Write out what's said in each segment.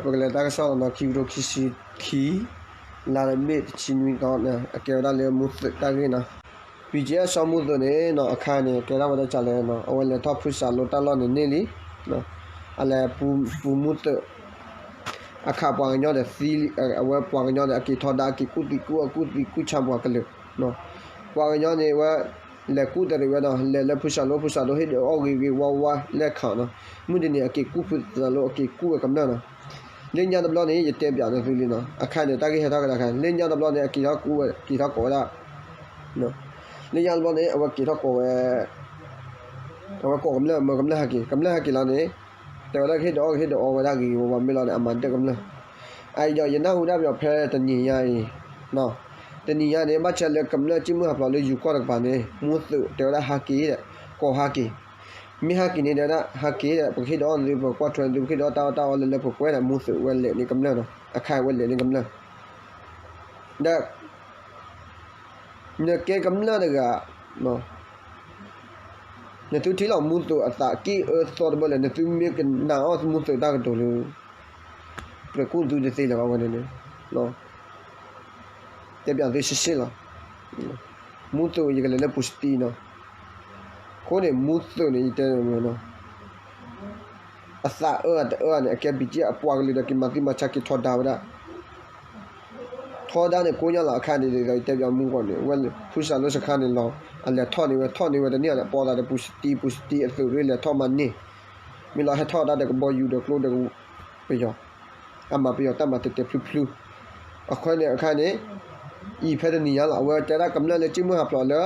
ပကလဲၤတၢ်ကစီၣ်နီၤ ခံကထိခံဆံခံ လါတဘ့ၣ်တဆံနွံသီန့ၣ် အကဲဝဲဒၣ်လၢမူသုးတၢ်ဂ့ၢ်နီၤ. ဘံၣ်ကၠံအစီမူသုးန့ၣ်နီၤ အခါန့ၣ် ကဲထီၣ်ဝဲဒၣ်ကလဲၣ်နီၤ အဝဲလဲၤထီၣ်ဖုစၢ်လိတၢ်လီၢ်န့ၣ်န့ၢ်လံ. အလဲၤပူၤမူသုး အခါပှၤကညီဒီးသံ အဝဲပှၤကညီဒီးအက့ၤထီဒါ အက့ၤကူၣ်သံကူၣ်အီၣ်ကူၣ်သံကူၣ်ဆါပှၤကလုာ် ပှၤကညီန့ၣ်ဝဲ လဲၤကူၣ်တရံးဝဲနီၤ လဲၤလၢဖုစၢ်လိ ဖုစၢ်လိဟ့ၣ်ဒုးအီၣ်ဂ့ၤဂ့ၤဝါဝါလဲၣ်ခးနီၤ. မုၢ်တနံၤအက့ၤကူၣ်ဖုစၢ်လိ အက့ၤကူၣ်ဝဲကမျၢၢ်နီၤ. လၢညါတဘျီန့ၣ် ယတဲပၠးန့ၢ်သုလံနီၤ အခါန့ၣ် တၢ်ဂ့ၢ်ဟဲထီၣ်ကဒါခါ လၢညါတဘျီန့ၣ် အက့ၤထီၣ်ကူၣ်ဝဲ က့ၤထီၣ်ကိးဝဲဒၣ် လၢညါတဘျီန့ၣ် အဝဲက့ၤထီၣ်ကိးဝဲ အဝဲကိးကမျၢၢ် မၢကမျၢၢ်ဟဲက့ၤ ကမျၢၢ်ဟဲက့ၤလီၤန့ၣ် တဲဝဲဒၣ်ကဟ့ၣ်ဒုးအီၣ် ကဟ့ၣ်ဒုးအီဝဲဒၣ်ဂ့ၤဂ့ၤဝါဝါမ့ၢ်လီၤန့ၣ် အမၤဒၢၣ်ကမျၢၢ်. အအံၤဒီးယနၢ်ဟူဒၣ်ပယီၤဖဲတနံၤညါအံၤ တနံၤညါန့ၣ် ဘၣ်ဆၣ်လၢကမျၢၢ်စံၣ်မုၢ်ဟးဖျိးလၢယူၤကီၢ်တကပၤန့ၣ် မူသုးတဲဝဲဒၣ်ဟဲက့ၤဒီး ကိးဟဲက့ၤ မ့ၢ်ဟဲက့ၤန့ၣ် တဲဝဲဒၣ်ဟဲက့ၤဒီး ပကဟ့ၣ်ဒုးအီၣ်နသု ပကွၢ်ထွဲနသု ပဟ့ၣ်ဒုးအီၣ်တၢ်အီၣ်တၢ်အီလၢလၢပှဲၤပှဲၤဒီး မူသုးဝဲလဲၤန့ၢ်ကမျၢၢ်နီၤ အခါဝဲလဲၤန့ၢ်ကမျၢၢ် ဒီး နကဲကမျၢၢ်တဂၤ နသုထံၣ်လီၤမူသုးအသးက့ၣ်အၢသီတဘၢလၢ နသုမ့ၢ်ကနာ်အီၣ်မူသုးတၢ်ကတိၤလၢ ပှၤကူၣ်သုတသ့လၢၤဘၣ်ဝဲန့ၣ်န့ၣ် တဲပၠးသုဆ့ဆ့လီၤ. မူသုးယကလဲၤလၢပူၤစတံနီၤ. အဃိန့ၣ် မူသုးန့ၣ် ယတဲ အသးအၢအတအၢန့ၣ် အကဲဘံၣ်ကၠံအပှၤကလုာ်ဒီးက့ၤမၤသံမၤဆါက့ၤထီဒါဝဲဒၣ် ထီဒါန့ၣ် ကိညါလီၤအခါန့ၣ် ဒ်သိးယတဲပၠးမူဂီၢ်န့ၣ် ဝဲဖုစၢ်လိစခါန့ၣ်လီၤ အလဲၤထီၣ်န့ၢ်ဝဲ ထီၣ်န့ၢ်ဝဲတန့ၢ်ဒီး ပိာ်သးဒီးပူၤစတံ ပူၤစတံအသုးရ့လဲၤထီၣ်မၤန့ၢ် မ့ၢ်လီၤဟဲထီၣ်ဒၣ်ဒီးကဘီယူၤဒီးကျိဒီးပယီၤ အမၤပယီၤတၢ်မၤတဲာ်တဲာ်ဖျုဖျု အဃိန့ၣ်အခါန့ၣ် အံၤဖဲတနံၤညါလီၤ အဝဲတဲဒၣ်ကမျၢၢ်လၢစံၣ်မုၢ်ဟးဖျိးလၢ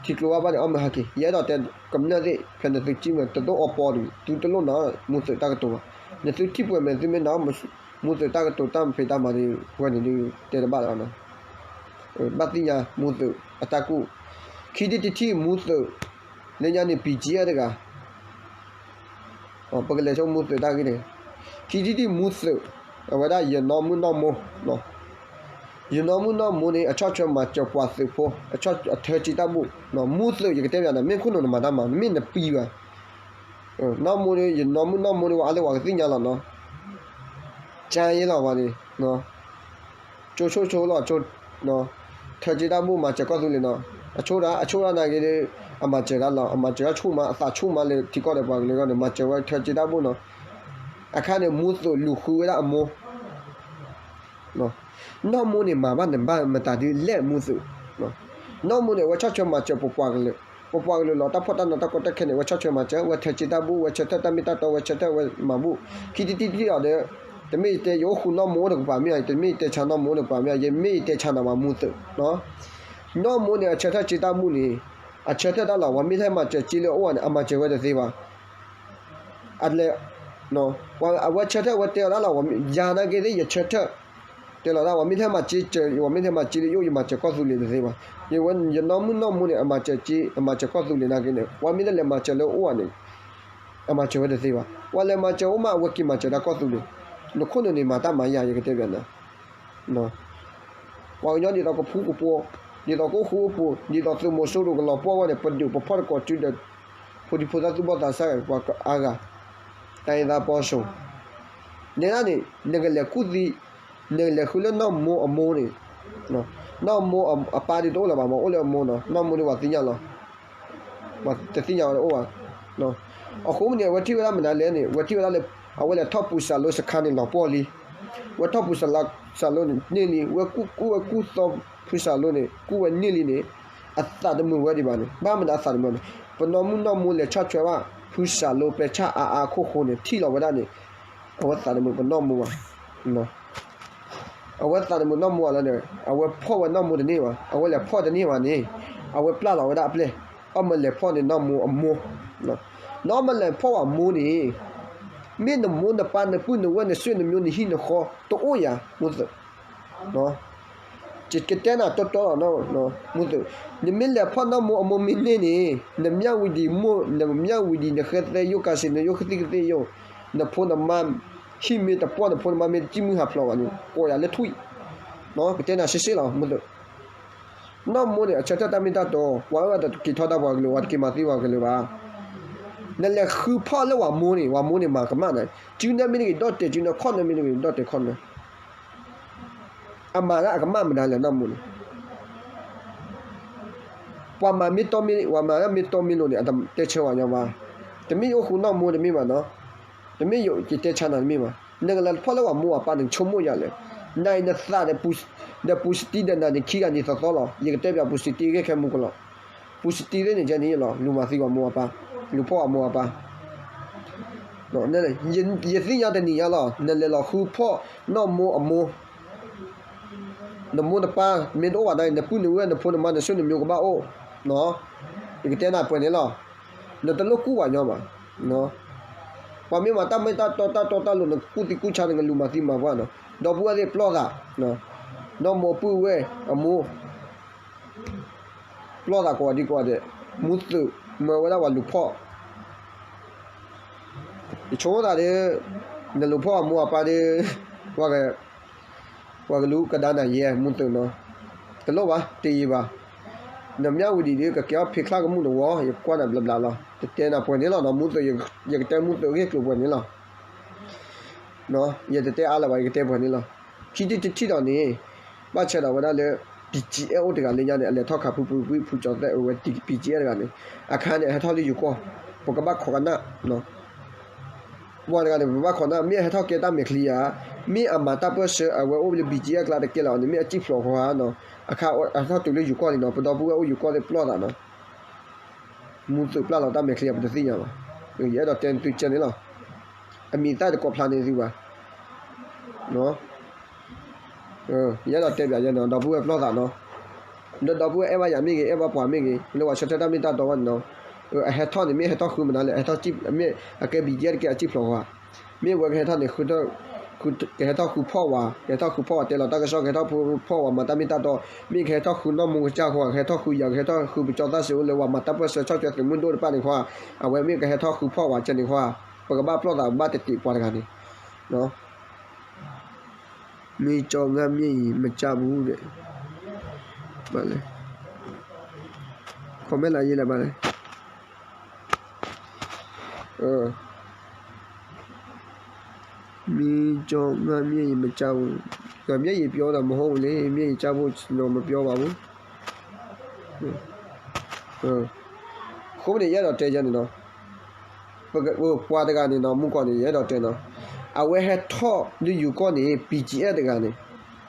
ထံကျိဘၣ်ဘၣ်န့ၣ် အီၣ်မ့ၢ်ဟဲက့ၤ ယအဲၣ်ဒိးတဲကမျၢၢ်သ့ၣ် ဖဲနသုစံၣ်မုၢ် တဒိၣ်အီပီတဂ့ၤ သုတလိၣ်နီၤ မူသုးတၢ်ကတိၤဘၣ် နသုထံၣ်ပှဲၤမဲာ်သုမ့ၢ်နီၤ မူသုးတၢ်ကတိၤတၢ်မ့ၢ်ဖံးတၢ်မၤဒ်ဝဲန့ၣ်ဒ် တဲတဘၣ်လီၤ ဘၣ်သ့ၣ်ညါမူသုးအတၢ်ကူၣ် ခံထံၣ်တထံၣ်မူသုး လၢညါန့ၣ် ပံၣ်ကၠံအတဂၤ ပကလဲၤဆိမူသုးတၢ်ဂ့ၢ်တဂ့ၤ ခံထံၣ်တထံၣ်မူသုး အဝဲဒၣ်ယနီၢ်မုၣ်နီၢ်မိၢ် ယနီၢ်မုၣ်နီၢ်မိၢ်န့ၣ် အဆီၣ်ထွဲမၤစၢၤပှၤသုးဖိ အဆီၣ်အထၢစ့တၢ်ဘူၣ် မူသုးယကတဲပၠးနၤ မ့ၢ်ခိၣ်နူာ်နမၤတၢ်မၤ မ့ၢ်နပံဘၣ် နီၢ်မိၢ်န့ၣ် ယနီၢ်မုၣ်နီၢ်မိၢ်န့ၣ် ဝဲအါလၢဝဲကသ့ၣ်ညါလီၤနီၤ ကၢ်ယဲလီၤဝဲန့ၣ် ကၠိဆိၣ်ဆိလီၤ ကၠိ ထၢစ့တၢ်ဘူၣ်မၤစၢၤကီၢ်သူလ့ၤနီၤ အဆိဒၣ် အဆိဒၣ်နာ်က့ၤဒီး အမၤစၢၤတၢ်လီၤ အမၤစၢၤတၢ်ဆူၣ်မး အသးဆူၣ်မးလၢထံကီၢ်ဒီးပှၤကလုာ်အဂီၢ်န့ၣ် မၤစၢၤဝဲထၢစ့တၢ်ဘူၣ်နီၤ အခါန့ၣ် မူသုးလူၤဃုဝဲဒၣ်အမိၢ် နီၢ်မိၢ်န့ၣ် မၤဘၣ်နဘၣ်မတၤဒ်လဲၣ်မူသုး နီၢ်မိၢ်န့ၣ် အဝဲဆီၣ်ထွဲမၤစၢၤပပှၤကလုာ် ပပှၤကလုာ်လီၤတၢ်ဖှီၣ်တၢ်နးတၢ်ကီတၢ်ခဲန့ၣ် အဝဲဆီၣ်ထွဲမၤစၢၤ အဝဲထၢစ့တၢ်ဘူၣ် အဝဲဆၢထၢၣ်တၢ်မ့ၢ်တၢ်တီ အဝဲဆၢထၢၣ်အဝဲမၤဘူၣ် ခံထံၣ်တထံၣ်လီၤဒီး တမ့ၢ်ယတဲယအိၣ်ဃုာ်နီၢ်မိၢ်အိၣ်တကပၤမ့ၢ်ဧါ တမ့ၢ်ယတဲဆါနီၢ်မိၢ်အိၣ်တကပၤမ့ၢ်ဧါ ယမ့ၢ်ယတဲဆါနၤဘၣ်မူသုး နီၢ်မိၢ်န့ၣ် အဆၢထၢၣ်စ့တၢ်ဘူၣ်န့ၣ် အဆၢထၢၣ်တၢ်လီၤ ပှၤမ့ၢ်ထဲမၤစၢၤစ့လၢအအိၣ်န့ၣ် အမၤစၢၤဝဲတသ့ဘၣ် အလဲၤ အဝဲဆၢထၢၣ်ဝဲတဲလီၤတၢ်လီၤ ယၤနာ်က့ၤသ့ၣ် ယဆၢထၢၣ် တဲလီၤတၢ် ပှၤမ့ၢ်ထဲမၤစၢၤ ပှၤမ့ၢ်ထဲမၤစၢၤလၢယအိၣ် ယမၤစၢၤကီၢ်သူလ့ၤတသ့ဘၣ်. ယဝဲ ယနီၢ်မုၣ်နီၢ်မိၢ်န့ၣ် အမၤစၢၤစ့ အမၤစၢၤကီၢ်သူလ့ၤနာ်က့ၤန့ၣ် ပှၤမ့ၢ်တလဲၤမၤစၢၤလၢအအိၣ်ဘၣ်န့ၣ် အမၤစၢၤဝဲတသ့ဘၣ်. ပှၤလဲၤမၤစၢၤအိၣ်မး အဝဲက့ၤမၤစၢၤတၢ်ကီၢ်သူလ့ၤ. နခိၣ်နူာ်န့ၣ်မၤတၢ်မၤယၤ ယကတဲဘၣ်နၤ ပှၤကညီဒ်သိးကဖူကပူၤ, ဒ်သိးကအိၣ်ဃူအိၣ်ဖိး, ဒ်သိးသုးမီၤစိရိၤကလီၤပှီၢ်ဝဲန့ၣ် ပဒုးပဖီၣ်တကိးစုဒီး ဖိဒံဖိသၣ်သူၣ်ဘီၣ်သးစၢ် ပှၤကအါဂၤ, တိုင်းရင်းသားပေါင်းစုံ နဲဒၣ်န့ၣ် နကလဲၤကူၣ်သံ, နကလဲၤဃုလၢနီၢ်မိၢ်အမိၢ်န့ၣ်, နီၢ်မိၢ်အပၢ်ဒ်တအိၣ်လၢၤဘၣ် မ့ၢ်အိၣ်လၢအမိၢ်နီၤ, နီၢ်မိၢ်ဒ်ပှၤသ့ၣ်ညါလီၤ. ပှၤတသ့ၣ်ညါဝဲတအိၣ်ဘၣ်. အဃိန့ၣ် အဝဲထံၣ်ဝဲဒၣ်မနုၤလဲၣ်န့ၣ် အဝဲလဲၤထီၣ်ပူၤစၢ်လိစခါန့ၣ်လီၤပှီၢ်လံ. ဝဲထီၣ်ပူၤစၢ်လိန့ၣ်န့ၢ်လံ, ဝဲကူၣ်ကူၣ်ဝဲကူၣ်သီဖုစၢ်လိန့ၣ် ကူၣ်ဝဲန့ၢ်လံန့ၣ် အသးတမုာ်ဝဲဒံးဘၣ်န့ၣ်, ဘၣ်မနုၤအသးတမုာ်န့ၣ်, ပနီၢ်မုၣ်နီၢ်မိၢ်လဲၤဆီၣ်ထွဲဘၣ် ဖုစၢ်လိပဲဆၣ်အါအါအခိၣ်ဃိန့ၣ် ထံၣ်လီၤဝဲဒၣ်န့ၣ် အဝဲသးတမုာ်ပနီၢ်မိၢ်ဘၣ်. အဝဲသးတမုာ်နီၢ်မိၢ်ဘၣ်လၢန့ၣ် အဝဲဖီၣ်ဝဲနီၢ်မိၢ်တန့ၢ်ဘၣ်, အဝဲလဲၤဖီၣ်တန့ၢ်ဘၣ်န့ၣ် အဝဲပျၢ်လီၤဝဲဒၣ်အပျဲၢ်, အီၣ်မၢလဲၤဖီၣ်န့ၣ်နီၢ်မိၢ်အမိၢ်, နီၢ်မၢလဲၤဖီၣ်ဝဲမိၢ်န့ၣ် မ့ၢ်နမိၢ်နပၢ်နပုၢ် နဝဲၢ်နဆွေ နမျိုး နဟံၣ်နဃီ တအိၣ်ယၤ မူသုး ကတဲနၤတီတီလီၤ, မူသုး, နမ့ၢ်လဲၤဖီၣ်နီၢ်မိၢ်အမိၢ်မ့ၢ်န့ၢ်န့ၣ် နမၠၣ်ဝံၤဒံးမိၢ် နမၠၣ်ဝံၤဒံး နဃဲသဲယိၣ်ကၤစံး နယိၣ်ကသံၣ်ကသ့ယိၣ်, နဖိနမါ ဟံၣ်မ့ၢ်တပှီၢ် နဖိနမါမ့ၢ်တစံၣ်မုၢ်ဟးဖျိးဘၣ်န့ၣ် ကိးယၤလၢထွံၣ်, ကတဲနၤရှဲရှဲလီၤ မူသုး. နီၢ်မိၢ်န့ၣ် အဆၢထၢၣ်တၢ်မ့ၢ်တၢ်တီ, ပှၤအၢတက့ၤထီဒါပှၤကလုာ် ပှၤတက့ၤမၤသံပှၤကလုာ်ဘၣ်. နလဲၤဃုဖီၣ်လၢဝၤမိၢ်န့ၣ် ဝၤမိၢ်န့ၣ်မၤကမၣ်နၤ, စုနၢမ့ၢ်တဂ့ၤဒီၣ်တဲာ်စုနၢ, ခီၣ်နၢမ့ၢ်တဂ့ၤဒီၣ်တဲာ်ခီၣ်နၢ, အမၤဒၣ်အကမၣ်မတၤလဲၣ်နီၢ်မိၢ်န့ၣ်, ပှၤမၤမ့ၢ်တီမ့ၢ်, ပှၤမၤဒၣ်မ့ၢ်တီမ့ၢ်လိၤန့ၣ် အတတဲဆၢဝဲညီဘၣ်, တမ့ၢ်ယအိၣ်ဃုနီၢ်မိၢ်တမ့ၢ်ဘၣ်နီၤ, တမ့ၢ်ယတဲဆါနၤတမ့ၢ်ဘၣ်, နကလဲၤဖီၣ်လၢဝၤမိၢ်ဝၤပၢ်န့ၣ် ဆိကမိၣ်ယၤလဲၣ်, နအံၤနသးဒီး ပူၤစတံဒီးနၤန့ၣ် ခံဂၤန့ၣ်သီသီလီၤ, ယကတဲပၠးပူၤစတံဂ့ၢ်ခဲမူကလီၤ, ပူၤစတံသ့ၣ်န့ၣ် ကဲန့ၣ်လီၤ, လူၤမၤသံဝၤမိၢ်ဝၤပၢ်, လူၤဖီၣ်ဝၤမိၢ်ဝၤပၢ် ယသ့ၣ်ညါတနံၤညါလီၤ, နလဲၤလီၤဃုဖီၣ်နီၢ်မိၢ်အမိၢ်, နမိၢ်နပၢ်မ့ၢ်တအိၣ်ဘၣ်ဒီး နပုၢ်နဝဲၢ်နဖိနမါနဆိၣ်နမိၢ်ကဘၣ်အိၣ်, ယကတဲနၤပှဲၤန့ၣ်လီၤ, နတလိၣ်ကူၣ်ဘၣ်ညီဘၣ်, ပှၤမ့ၢ်မၤတၢ်မ့ၢ်တၢ်တီတၢ်တီတၢ်လိၤ နကကူၣ်သံကူၣ်ဆါ နကလူၤမၤသံမၤပှၢ်နီၤ, ဒီပုၢ်ဝဲၢ်သ့ၣ်ပျီၢ်သး, နီၢ်မိၢ်ပုၢ်ဝဲၢ်အမိၢ် ပျီၢ်သးကိးဂၤဒဲးကိးဂၤဒဲး, မူသုးမၢဝဲဒၣ်ပှၤလူၤဖီၣ်, ယဆိကမိၣ်သးဒီး, နလူၤဖီၣ်အမိၢ်အပၢ်ဒီး, ပှၤကလူၤကဒါနၤယဲမူသုးနီၤ, တလိၣ်ဘၣ် တယံာ်ဘၣ်, နမၠၣ်ဝံၤဒံးဒီး ကကဲအီၣ်ဖ့ချၣ်ကမူၣ်တဝီ ယကွၢ်နၤဘျးဘျးလီၤ, တတဲနၤပှဲၤန့ၣ်လီၤနီၤ, မူသုး ယကတဲမူသုးဂ့ၢ်ကျိၤပှဲၤန့ၣ်လီၤ ယတတဲအါလၢၤဘၣ် ယကတဲပှဲၤန့ၣ်လီၤ, ခံထံၣ်တထံၣ်ဒီးန့ၣ်, ဘၣ်ဆၣ်ဒီးဝဲဒၣ်လၢ BGF အိၣ်တဂၤလၢညါန့ၣ် အလဲၤထီၣ်ခးဖုပူၤကွံာ်ဖုကၠီၤသဲးအဝဲ BGF တဂၤန့ၣ်, အခါန့ၣ် အဟဲထီၣ်လၢယိၤကီၢ်, ပကဘၣ်ခိးကနၣ် ပှၤတဂၤန့ၣ် ပဘၣ်ခိးကနၣ် မ့ၢ်အဟဲထီၣ်ကဲတၢ်မဲာ်ချံဧါ, မ့ၢ်အမၤတၢ်ပၢၢ်ဆၢအဝဲအိၣ်လၢ BGF ကျါတကဲလၢၤအီၤန့ၣ် မ့ၢ်အစံၣ်ဖျိးဃီဧါနီၤ, အခါအဟဲထီၣ်တုၤလၢယိၤကီၢ်လံနီၤ, ပဒီပုၢ်ဝဲၢ်အိၣ်ယိၤကီၢ်သ့ၣ်ပျီၢ်သးနီၤ မူသုးပျၢ်လီၤတၢ်မဲာ်ချံ ပတသ့ၣ်ညါဘၣ်, ယအဲၣ်ဒိးတဲသုကဲန့ၣ်လီၤ, အမံၤသၣ်တကိးဖျါန့ၢ်သုဘၣ်, ယအဲၣ်ဒိးတဲပၠးယဲနီၤ ဒီပုၢ်ဝဲၢ်ပျီၢ်သးနီၤ, ဒီးဒီပုၢ်ဝဲၢ်အဲၣ်ဘၣ်ယၤမ့ၢ်ဂ့ၤ အဲၣ်ဘၣ်ပှၤမ့ၢ်ဂ့ၤ လၢပှၤဆၢထၢၣ်တၢ်မ့ၢ်တၢ်တီဘၣ်န့ၣ်နီၤ, အဟဲထီၣ်န့ၣ် မ့ၢ်ဟဲထီၣ်ဃုမနုၤလဲၣ် ဟဲထီၣ်စံၣ် မ့ၢ်အကဲ BGF တကဲအစံၣ်ဖျိးဃီဧါ, မ့ၢ်ဝဲကဟဲထီၣ်န့ၣ် ကဟဲထီၣ်ဃုဖီၣ်ဝဲ ကဟဲထီၣ်ဃုဖီၣ်ဝဲ တဲလီၤတၢ်ကစီၣ် ကဟဲထီၣ်ဃုဖီၣ်ဝဲ မၤတၢ်မ့ၢ်တၢ်တီ, မ့ၢ်ကဟဲထီၣ်ဃုနီၢ်မိၢ်ကစၢ်ဃီဧါ, ကဟဲထီၣ်ဃုယၤ ကဟဲထီၣ်ဃုပကၠီသၣ်စံးအိၣ်လၢပှၤမၤတၢ်ပၢၢ်ဆၢဆီၣ်ထွဲသုးမုၢ်ဒိၣ်တဖၣ်န့ၣ်ဃီဧါ, အဝဲမ့ၢ်ကဟဲထီၣ်ဃုဖီၣ်ဝဲကဲန့ၣ်ဃီဧါ, ပကဘၣ်ပျီၢ်သး ပဘၣ်တတံးပှၤတဂၤန့ၣ် မင်းကြောင့်ငါမျက်ရည်မကျဘူးတဲ့, ဘာလဲ, comment လာရေးလိုက်ပါလေ, မင်းကြောင့်ငါမျက်ရည်မကျဘူး, ငါမျက်ရည်ပြောတာမဟုတ်ဘူးလေ, မျက်ရည်ကျဖို့ကျွန်တော်မပြောပါဘူး, အဃိန့ၣ် ယအဲၣ်ဒိးတဲယဲန့ၣ်နီၤ, ပှၤတဂၤန့ၣ်နီၤ မုၢ်ကီၢ်န့ၣ် ယအဲၣ်ဒိးတဲနီၤ, အဝဲဟဲထီၣ်လၢယိၤကီၢ်န့ၣ် BGF တဂၤန့ၣ်,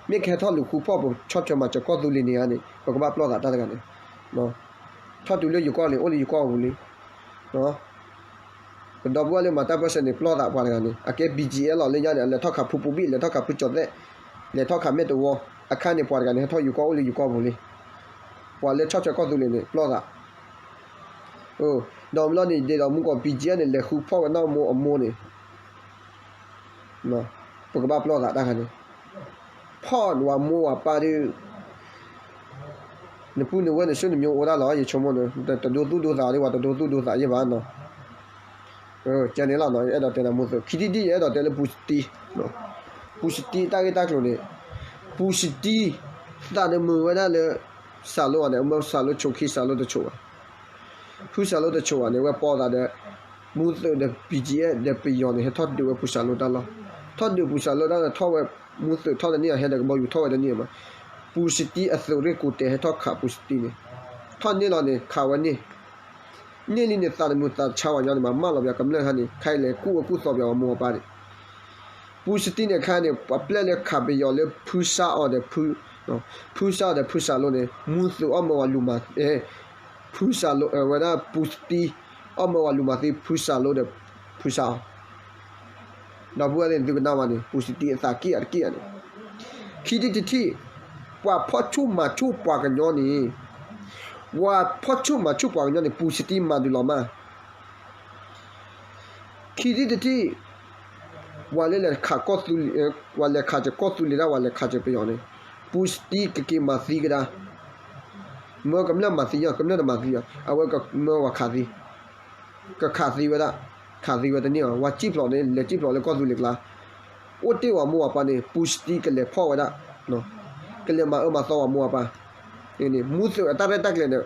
မ့ၢ်ကဟဲထီၣ်လူၤဃုဖီၣ်ပဆီၣ်ထွဲမၤစၢၤကီၢ်သူလ့ၤန့ၣ်ဧါန့ၣ် ပကဘၣ်ပျီၢ်သးတၢ်တဂၤန့ၣ်, ထီၣ်တုၤလၢယိၤကီၢ်န့ၣ် အိၣ်လၢယိၤကီၢ်အပူၤလံ ပဒီပုၢ်ဝဲၢ်လၢမၤတၢ်ပၢၢ်ဆၢန့ၣ် ပျီၢ်သးပှၤတဂၤန့ၣ် အကဲ BGF လီၤလၢညါန့ၣ် အလဲၤထီၣ်ခးဖုပူၤဘံၣ် လဲၤထီၣ်ခးဖုကၠီၤသဲး လဲၤထီၣ်ခးမဲာ်တဝီ အခါန့ၣ် ပှၤတဂၤန့ၣ် ဟဲထီၣ်ယိၤကီၢ်အိၣ်လၢယိၤကီၢ်ပူၤလံ, ပှၤလၢဆီၣ်ထွဲကီၢ်သူလ့ၤန့ၣ် ပျီၢ်သး, ဒီးမ့ၢ်လီၤန့ၣ် ဒ်သိးမုၢ်ကီၢ် BGF န့ၣ် လဲၤဃုဖီၣ်ဝဲနီၢ်မိၢ်အမိၢ်န့ၣ် ပကဘၣ်ပျီၢ်သးတၢ်တဂၤန့ၣ်, ဖီၣ်ဝဲမိၢ်ဝဲပၢ်ဒီး နပုၢ်နဝဲၢ်နဆိၣ်နမျိုးအိၣ်ဒၣ်လီၤ ယဆိကမိၣ်န့ၣ် တဒိသူၣ်ဒိသးဒ်ပှၤတဒိသူၣ်ဒိသးယဲၢ်ဘၣ်နီၤ, ကဲန့ၣ်လီၤနီၤ ယအဲၣ်ဒိးတဲနၤမူသိး ခံထံၣ်တထံၣ် ယအဲၣ်ဒိးတဲလၢပူၤစတံ, ပူၤစတံတၢ်ဂ့ၢ်တၢ်ကျိၤန့ၣ်, ပူၤစတံ သးနမုာ်ဝဲဒၣ်လၢ စၢ်လိအီၤန့ၣ် အမၢစၢ်လိဆိးခံစၢ်လိတဆိးဘၣ် ဖုစၢ်လိတဆိးဘၣ်န့ၣ် ဝဲပီသးဒီး မူသိးဒီး BGF ဒီးပယီၤန့ၣ် ဟဲထီၣ်ဒုးဝဲပူၤစၢ်လိတၢ်လီၢ်, ထီၣ်ဒုးပူၤစၢ်လိတၢ်လီၢ်ထီၣ်ဝဲ, မူသိးထီၣ်တန့ၢ်အီၤ ဟဲဒီးကဘီယူၤထီၣ်ဝဲတန့ၢ်အီၤမး, ပူၤစတံအသုးရ့ၣ်ကူၤတဲာ်ဟဲထီၣ်ခးပူၤစတံန့ၣ်, ထီၣ်န့ၢ်လီၤန့ၣ် ခးဝဲန့ၢ်, န့ၢ်လံန့ၣ်သးနမုာ်သးဆါဝဲညီန့ၣ်မး မၢလီၤပှၤကမျၢၢ်ခါန့ၣ် ခဲအံၤလဲၤကူၣ်ဝဲကူၣ်သီပှၤမိၢ်ပၢ်န့ၣ် ပူၤစတံန့ၣ်ခါန့ၣ် ပှၤပျဲလၢခးပယီၤလၢဖုစၢ်အီၤဒီးဖု, ဖုစၢ်အီၤဒီးဖုစၢ်လိန့ၣ် မူသိးအီၣ်မၢဝဲလူၤမၤ, ဖုစၢ်လိဝဲဒၣ်ပူၤစတံ, အီၣ်မၢဝဲလူၤမၤသံဖုစၢ်လိဒီးဖုစၢ်အီၤ, ဒီပုၢ်ဝဲၢ်သ့ၣ်သုကနၣ်ဝဲန့ၣ် ပူၤစတံအသးက့ၣ်အတက့ၣ်ဧါန့ၣ်, ခံထံၣ်တထံၣ်, ပှၤဖီၣ်ဆူၣ်မၤဆူၣ်ပှၤကညီန့ၣ်, ပှၤဖီၣ်ဆူၣ်မၤဆူၣ်ပှၤကညီန့ၣ် ပူၤစတံမၤဒုးလီၤမၢ် ခံထံၣ်တထံၣ်, ပှၤလၢလဲၤခးကီၢ်သူလ့ၤ, ပှၤလဲၤခးစၢၤကီၢ်သူလ့ၤဒၣ် ပှၤလဲၤခးစၢၤပယီၤန့ၣ်, ပူၤစတံကက့ၤမၤသံကဒါ, မၢကမျၢၢ်မၤသံယီၤ ကမျၢၢ်တမၤသံယီၤ အဝဲကမၢဝဲခးသံ, ကခးသံဝဲဒၣ်, ခးသံဝဲတန့ၢ်အီၤ ပှၤစံၣ်ဖျိးန့ၣ် လဲၤစံၣ်ဖျိးလၢကီၢ်သူလ့ၤကျါ, အိၣ်တ့ၢ်ဝဲမိၢ်ဝဲပၢ်န့ၣ် ပူၤစတံကလဲၤဖီၣ်ဝဲဒၣ်, ကလဲၤမၤအၢမၤသီဝဲမိၢ်ဝဲပၢ်, မူသိးအတၢ်ရဲၣ်တၢ်ကျဲၤန့ၣ်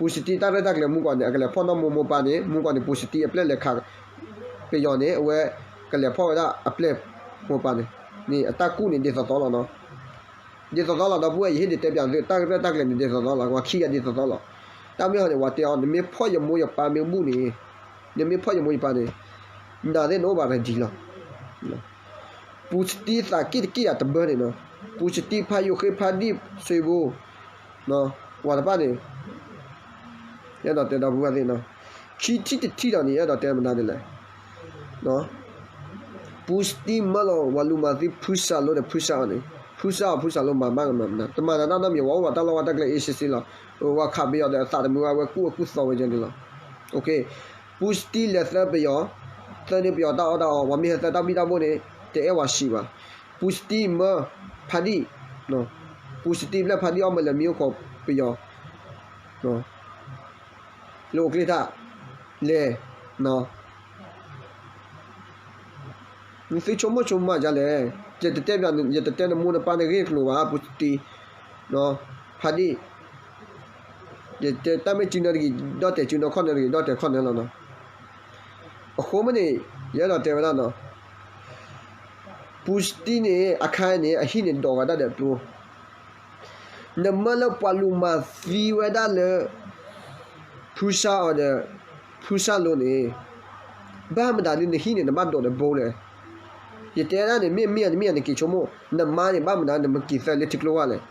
ပူၤစတံတၢ်ရဲၣ်တၢ်ကျဲၤမူကီၢ်န့ၣ် အကလဲၤဖီၣ်နီၢ်မိၢ်မိၢ်ပၢ်န့ၣ် မူကီၢ်န့ၣ် ပူၤစတံအပျဲၢ်လဲၤခးပယီၤန့ၣ် အဝဲကလဲၤဖီၣ်ဝဲဒၣ်အပျဲၢ်မိၢ်ပၢ်န့ၣ် န့ၣ်အတၢ်ကူၣ်န့ၣ်ဒ်သိးသိးလီၤနီၤ. ဒ်သိးသိးလီၤ ဒီပုၢ်ဝဲၢ် ယဟ့ၣ်ဒုးတဲပၠးသု တၢ်ရဲၣ်တၢ်ကျဲၤန့ၣ် ဒ်သိးသိးလီၤ ကွၢ်ခံဂၤဒ်သိးသိးလီၤ. တၢ်မ့ၢ်ဟီန့ၣ် ဝဲတဲအီၤ နမ့ၢ်ဖီၣ်ယမိၢ်ယပၢ်မ့ၢ်ဘူၣ်န့ၣ် နမ့ၢ်ဖီၣ်ယမိၢ်ယပၢ်န့ၣ် နၤသ့ၣ်နအိၣ်ဘၣ် ready လီၤ. ပူၤစတံသးက့ၣ်တက့ၣ်ဧါတဘၢန့ၣ်နီၤ, ပူၤစတံဖးယိၤဃ့ဖးဒံၣ် ဆွ့ဘိ ဝၤတဖၣ်န့ၣ် ယအဲၣ်ဒိးတဲဒီပုၢ်ဝဲၢ်သ့ၣ်နီၤ, ခံထံၣ်တထံၣ်ဒီးန့ၣ် ယအဲၣ်ဒိးတဲမနုၤဒ်လဲၣ် ပူၤစတံမၢလီၤ ဝၤလူၤမၤသံဖုစၢ်လိဒီးဖုစၢ်အီၤန့ၣ်, ဖုစၢ်အီၤဖုစၢ်လိမၤမးကမၤမနုၤ, တမၤနၤတၢ်နီတမံၤ ဝဲအိၣ်ဘၣ်တၢ်လီၢ်ဝဲတၢ်ကျဲ အ့ၣ်စ့စ့လီၤ. ဝဲခးပယီၤဒီးအသးတမုာ်ဘၣ် ဝဲကူၣ်အကူၣ်သီဝဲယဲန့ၣ်လီၤ. ပူၤစတံလဲၤသၢပယီၤ, သၢန့ၢ်ပယီၤတၢ်အီၣ်တၢ်အီ, ပှၤမ့ၢ်ဟဲသၢတၢ်ဘံၣ်တၢ်ဘိၣ်န့ၣ် တအဲၣ်ဝဲစံးဘၣ်. ပူၤစတံမၢဖးဒံၣ်, ပူၤစတံပျဲၢ်ဖးဒံၣ်အီၣ်မၢလဲၤမံအိၣ်ခိးပယီၤ လၢအိၣ်ကျ့ထၣ်လဲၤ, နသုဆိကမိၣ်ဆိကမးဒ်လဲၣ်, ယတတဲပၠး ယတတဲနမိၢ်နပၢ်နဂ့ၢ်ကျိၤဘၣ် ပူၤစတံ, ဖးဒံၣ်, ယတဲတၢ်မ့ၢ်စုနၢတဂ့ၤ ဒီၣ်တဲာ်စုနၢ ခီၣ်နၢတဂ့ၤ ဒီၣ်တဲာ်ခီၣ်နၢလီၤနီၤ. အဃိမ့ၢ်န့ၣ် ယအဲၣ်ဒိးတဲဝဲဒၣ်နီၤ, ပူၤစတံန့ၣ် အခါအံၤန့ၣ် အဟံၣ်န့ၣ်ဒိးဂၤဒၣ်ဒီးအပျိ နမၢလၢပှၤလူၤမၤသံဝဲဒၣ်လၢ ဖုစၢ်အီၤဒီး ဖုစၢ်လိန့ၣ်, ဘၣ်မတၤဒ်နဟံၣ်န့ၣ် နဘၣ်ဒိးဒီးဘိလဲၣ်. ယတဲဒၣ်န့ၣ် မ့ၢ်မ့ၢ်ဧါ တမ့ၢ်ဧါ နက့ၤဆိကမိၣ်, နမါန့ၣ် ဘၣ်မတၤနမ့ၢ်က့ၤသၢလၢထံကျိဝၢ်လဲၣ်.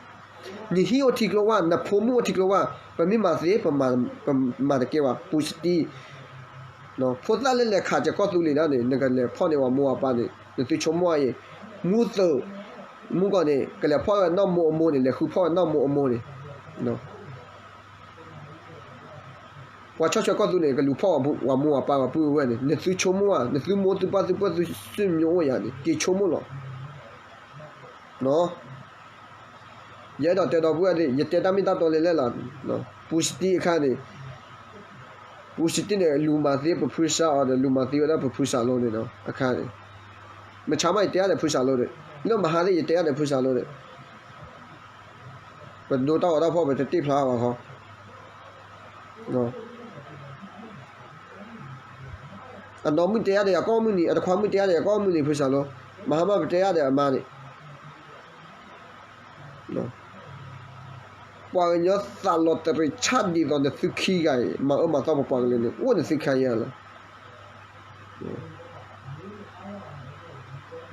နဟံၣ်အိၣ်ထံကျိဝၢ် နဖိမုၣ်အိၣ်ထံကျိဝၢ်, ပမ့ၢ်မၤသ့ ပမၤတကဲဘၣ် ပူၤစတံ ဖိသၣ်လၢလဲၤခးစဲၤကီၢ်သူလ့ၤဒၣ်န့ၣ် နကလဲၤဖီၣ်န့ၢ်ဝဲမိၢ်ဝဲပၢ်န့ၣ် နသုဆိကမိၣ်အံၤ, မူသုး, မူကီၢ်န့ၣ် ကလဲၤဖီၣ်ဝဲနီၢ်မိၢ်အမိၢ်န့ၣ် လဲၤဃုဖီၣ်ဝဲနီၢ်မိၢ်အမိၢ်န့ၣ်, ပှၤဆီၣ်ထွဲကီၢ်သူလ့ၤန့ၣ် ကလူၤဖီၣ်ဝဲမိၢ်ဝဲပၢ်ဝဲပုၢ်ဝဲၢ်န့ၣ် နသုဆိကမိၣ်ဧါ, နသုမိၢ်သုပၢ်သုပၢ်သုစံၣ်မိၣ်အိၣ်ယၤန့ၣ် က့ၤဆိကမိၣ်လီၤ. ယအဲၣ်ဒိးတဲဒီပုၢ်ဝဲၢ်သ့ၣ် ယတဲတၢ်မ့ၢ်တၢ်တီလဲၤလဲၣ်လီၤ. ပူၤစတံအခါန့ၣ်, ပူၤစတံန့ၣ် လူၤမၤသံပဖုစၢ်အီၤဒီး လူၤမၤသံဝဲဒၣ်ပဖုစၢ်လိန့ၣ်ဒီး အခါန့ၣ်, မဆါမးယတဲအါဒီးဖုစၢ်လိဒီး, လၢမဟါသ့ၣ်ယတဲအါဒီးဖုစၢ်လိဒီး, ပဒိတၢ်ဂီၤတၢ်ဖီၣ် ပတတ့ၢ်ဖျါဘၣ်ဃီ အနီၢ်မုၣ်တဲအါဒီးယၤကိးမုၢ်နံၤ, အတခွါမုၣ်တဲအါဒီးယၤကိးမုၢ်နံၤ ဖုစၢ်လိ, မဟါမးပတဲအါဒီးအမါန့ၣ်, ပှၤကညီသးလီၤတရံးဆၣ်ဒ်သိးနသုခံဂၤအံၤ မၤအၢမၤသီပပှၤကလုာ်န့ၣ် အိၣ်နသုခံဂၤလီၤ.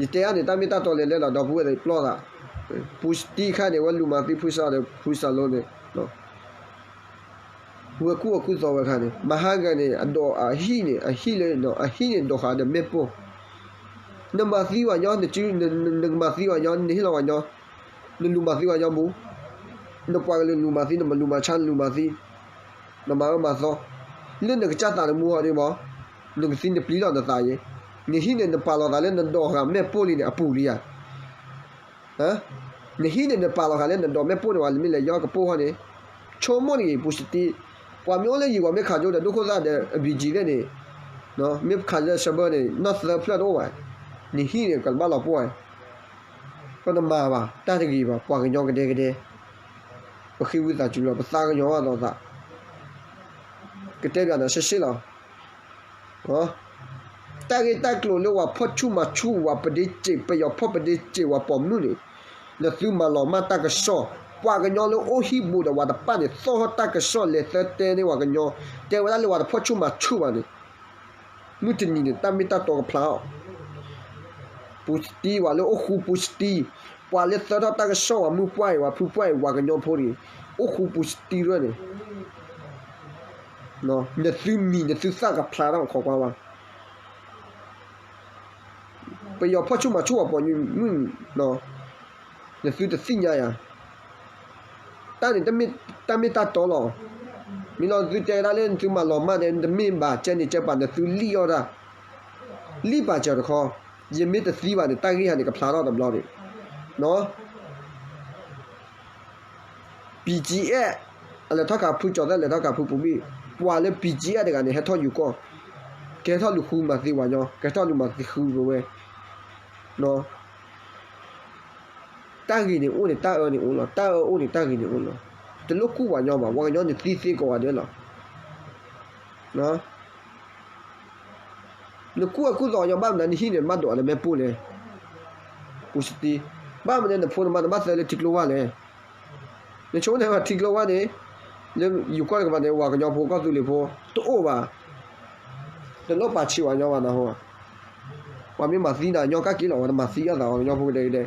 ယတဲအါန့ၣ် တၢ်မ့ၢ်တၢ်တီလဲၤလဲၣ်လီၤ ဒီပုၢ်ဝဲၢ်သ့ၣ်ပျီသး, ပူၤစတံခါန့ၣ် ဝဲလူၤမၤသံဖုစၢ်ဒီးဖုစၢ်လိန့ၣ် ဝဲကူၣ်အီၣ်ကူၣ်သီဝဲခါန့ၣ် မဟါဂၤန့ၣ် အဒိးအဟံၣ်န့ၣ် အဟံၣ်လၢ အဟံၣ်န့ၣ်ဒိးဃာ်ဒီးမ့ၣ်ပိၢ်, နမၤသံဝဲညီ နကမၤသံဝဲညီ နဟ့ၣ်လီၤဝဲညီ, နလူၤမၤသံဝဲညီမူ, နပှၤကလုာ်လူၤမၤသံ နမၤလူၤမၤဆါ နလူၤမၤသံ, နမၤအၢမၤသီ, လၢနကစၢ်သးတမူဟီဒ်မး, နကသံနပျံၤလီၤနသးယဲ, နဟံၣ်န့ၣ်နပာ်လီၤသးလၢနဒိးဃာ်မ့ၣ်ပိၢ်လံန့ၣ် အပူၤလံဧါ နဟံၣ်န့ၣ် နပာ်လီၤဃာ်လၢနဒိးမ့ၣ်ပိၢ်န့ၣ်ဝဲ လၢမ့ၢ်လဲၤယီကပိၢ်ဟီန့ၣ်, ဆိကမိၣ်တဂ့ၤ ပူၤစတံ, ပှၤမ့ၢ်အိၣ်လၢယံၤ ပှၤမ့ၢ်ခးကၠိဒီးဒိၣ်ခိၣ်သၣ်ဒီးအဘံကံသ့ၣ်န့ၣ်, မ့ၢ်ခးကၠိဒီးဆၢဘၢန့ၣ် နီၢ်သၢဖျၢၣ်တအိၣ်ဘၣ်, နဟံၣ်န့ၣ် ကဘၣ်လီၤပှီၢ်, ပတမၤဘၣ် တၢ်တဂ့ၤဘၣ် ပှၤကညီကဒဲကဒဲ, ပဃ့ဝံသးစူၤလီၤ ပသးကညီၤဘၣ်ဒီးသး, ကတဲဘၣ်ဒီးရှဲရှဲလီၤ တၢ်ဂ့ၢ်တၢ်ကျိၤလၢဝၤဖီၣ်ဆူၣ်မၤဆူၣ် ဝၤပဒ့စ့း ပယီၤဖီၣ်ပဒ့စ့း ဝၤပိာ်မုၣ်န့ၣ်, နသုမၤလီၤမၢ်တၢ်ကစီၣ်, ပှၤကညီလၢအိၣ်ဟံၣ်ဘူးဒီးဝၤတဖၣ်န့ၣ် သီၣ်ထီၣ်တၢ်ကစီၣ်လဲၤသၢတဲန့ၢ်ဝၤကညီ, တဲဝဲဒၣ်လၢဝၤတဖီၣ်ဆူၣ်မၤဆူၣ်ဘၣ်န့ၣ်, မုၢ်တနံၤန့ၣ် တၢ်မ့ၢ်တၢ်တီကဖျါအီၤ ပူၤစတံ ပှၤလၢအိၣ်ဃူပူၤစတံ, ပှၤလၢသၢထီၣ်တၢ်ကစီၣ် ပှၤမုၢ်ပှၢ်အံၤ ပှၤဖုပှၢ်အံၤ ပှၤကညီဖိတဂ့ၤ, အိၣ်ဃူပူၤစတံရဲၣ်န့ၣ်, နသုမံၤနသုသၣ်ကဖျါထီၣ်ခိးကွၢ်ဝဲ, ပယီၤဖီၣ်ဆူၣ်မၤဆူၣ်ပှၤပိာ်မုၣ်န့ၣ်, နသုတသ့ၣ်ညါယၤ တၢ်န့ၣ် တၢ်မ့ၢ်တၢ်တီလီၤ. မ့ၢ်လီၤသုတဲဒၣ်လၢနသုမၤလီၤမၢ်န့ၣ် တမ့ၢ်ဘၣ်ကဲန့ၣ်ကဲပာ် နသုလံၣ်အီၣ်တၢ်, လံၣ်ပာ်စၢၤတခီ, ယမ့ၢ်တသံဘၣ်န့ၣ် တၢ်ဂ့ၢ်ဟးန့ၣ် ကဖျါထီၣ်တဘျီန့ၣ်, ပံကံအဲၣ် အလဲၤထီၣ်ခးဖုကၠီၤသဲၣ် လဲၤထီၣ်ခးဖုပူၤဘ့ၣ်, ပှၤလၢပံကံအဲၣ်တဂၤန့ၣ် ဟဲထီၣ်ယူၤကီၢ်, ကဟဲထီၣ်လူၤဃုမၤသံဝၤညီ, ကဟဲထီၣ်လူၤမၤသံဃုပဝဲ တၢ်ဂ့ၤန့ၣ်အိၣ်န့ၣ် တၢ်အၢန့ၣ်အိၣ်လီၤ, တၢ်အၢအိၣ်န့ၣ် တၢ်ဂ့ၤန့ၣ်အိၣ်လီၤ. တလိၣ်ကူၣ်ပှၤကညီဘၣ်, ပှၤကညီန့ၣ်သံသ့ကိးဂၤဒဲးလီၤ. နကူၣ်အကူၣ်သီပှၤကညီဘၣ်မနုၤ နဟံၣ်န့ၣ် နဘၣ်ဒိးအီၤလၢမ့ၣ်ပိၢ်လဲၣ်. ပူၤစတံ, ဘၣ်မနုၤနဖိနမါနဘၣ်သၢလၢထံကျိဝါလဲၣ်. နဆိကမိၣ်န့ၣ်ထံကျိဝါန့ၣ် လၢယိၤကီၢ်တကပၤန့ၣ် ပှၤကညီဖိကီၢ်သူလ့ၤဖိ တအိၣ်ဘၣ်. တလိၣ်ပာ်ဆံးပှၤကညီဘၣ်နဟီ, ပှၤမ့ၢ်မၤသံနၤညီကၣ်က့ၤလီၤ, ပှၤတမၤသံအသးပှၤကညီဖိကဒဲကဒဲ.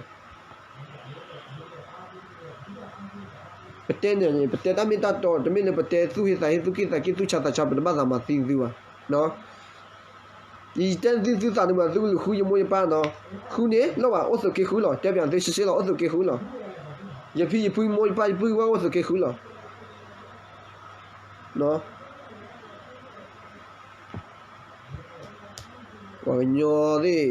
ပတဲန့ၣ်န့ၣ် ပတဲတၢ်မ့ၢ်တၢ်တီ, တမ့ၢ်လၢပတဲသူၣ်ဟ့သးဟ့ သူၣ်က့ၣ်သးက့ၣ် သူၣ်ဆါသးဆါ ပတဘၣ်သးမၤသံသုဘၣ်. ယတဲသုသုသးန့ၣ်မး သုကလူၤဃုယမိၢ်ယပၢ်နီၤ, ဃုန့ၣ်လီၤဘၣ် အိၣ်သုးက့ဃုလီၤ, တဲပၠးသုရှဲရှဲလီၤ အိၣ်သုးက့ဃုလီၤ. ယဖံယဖုယမိၢ်ယပၢ်ယပုၢ်ယဝဲၢ်အိၣ်သုးက့ဃုလီၤ. ပှၤကညီသ့ၣ်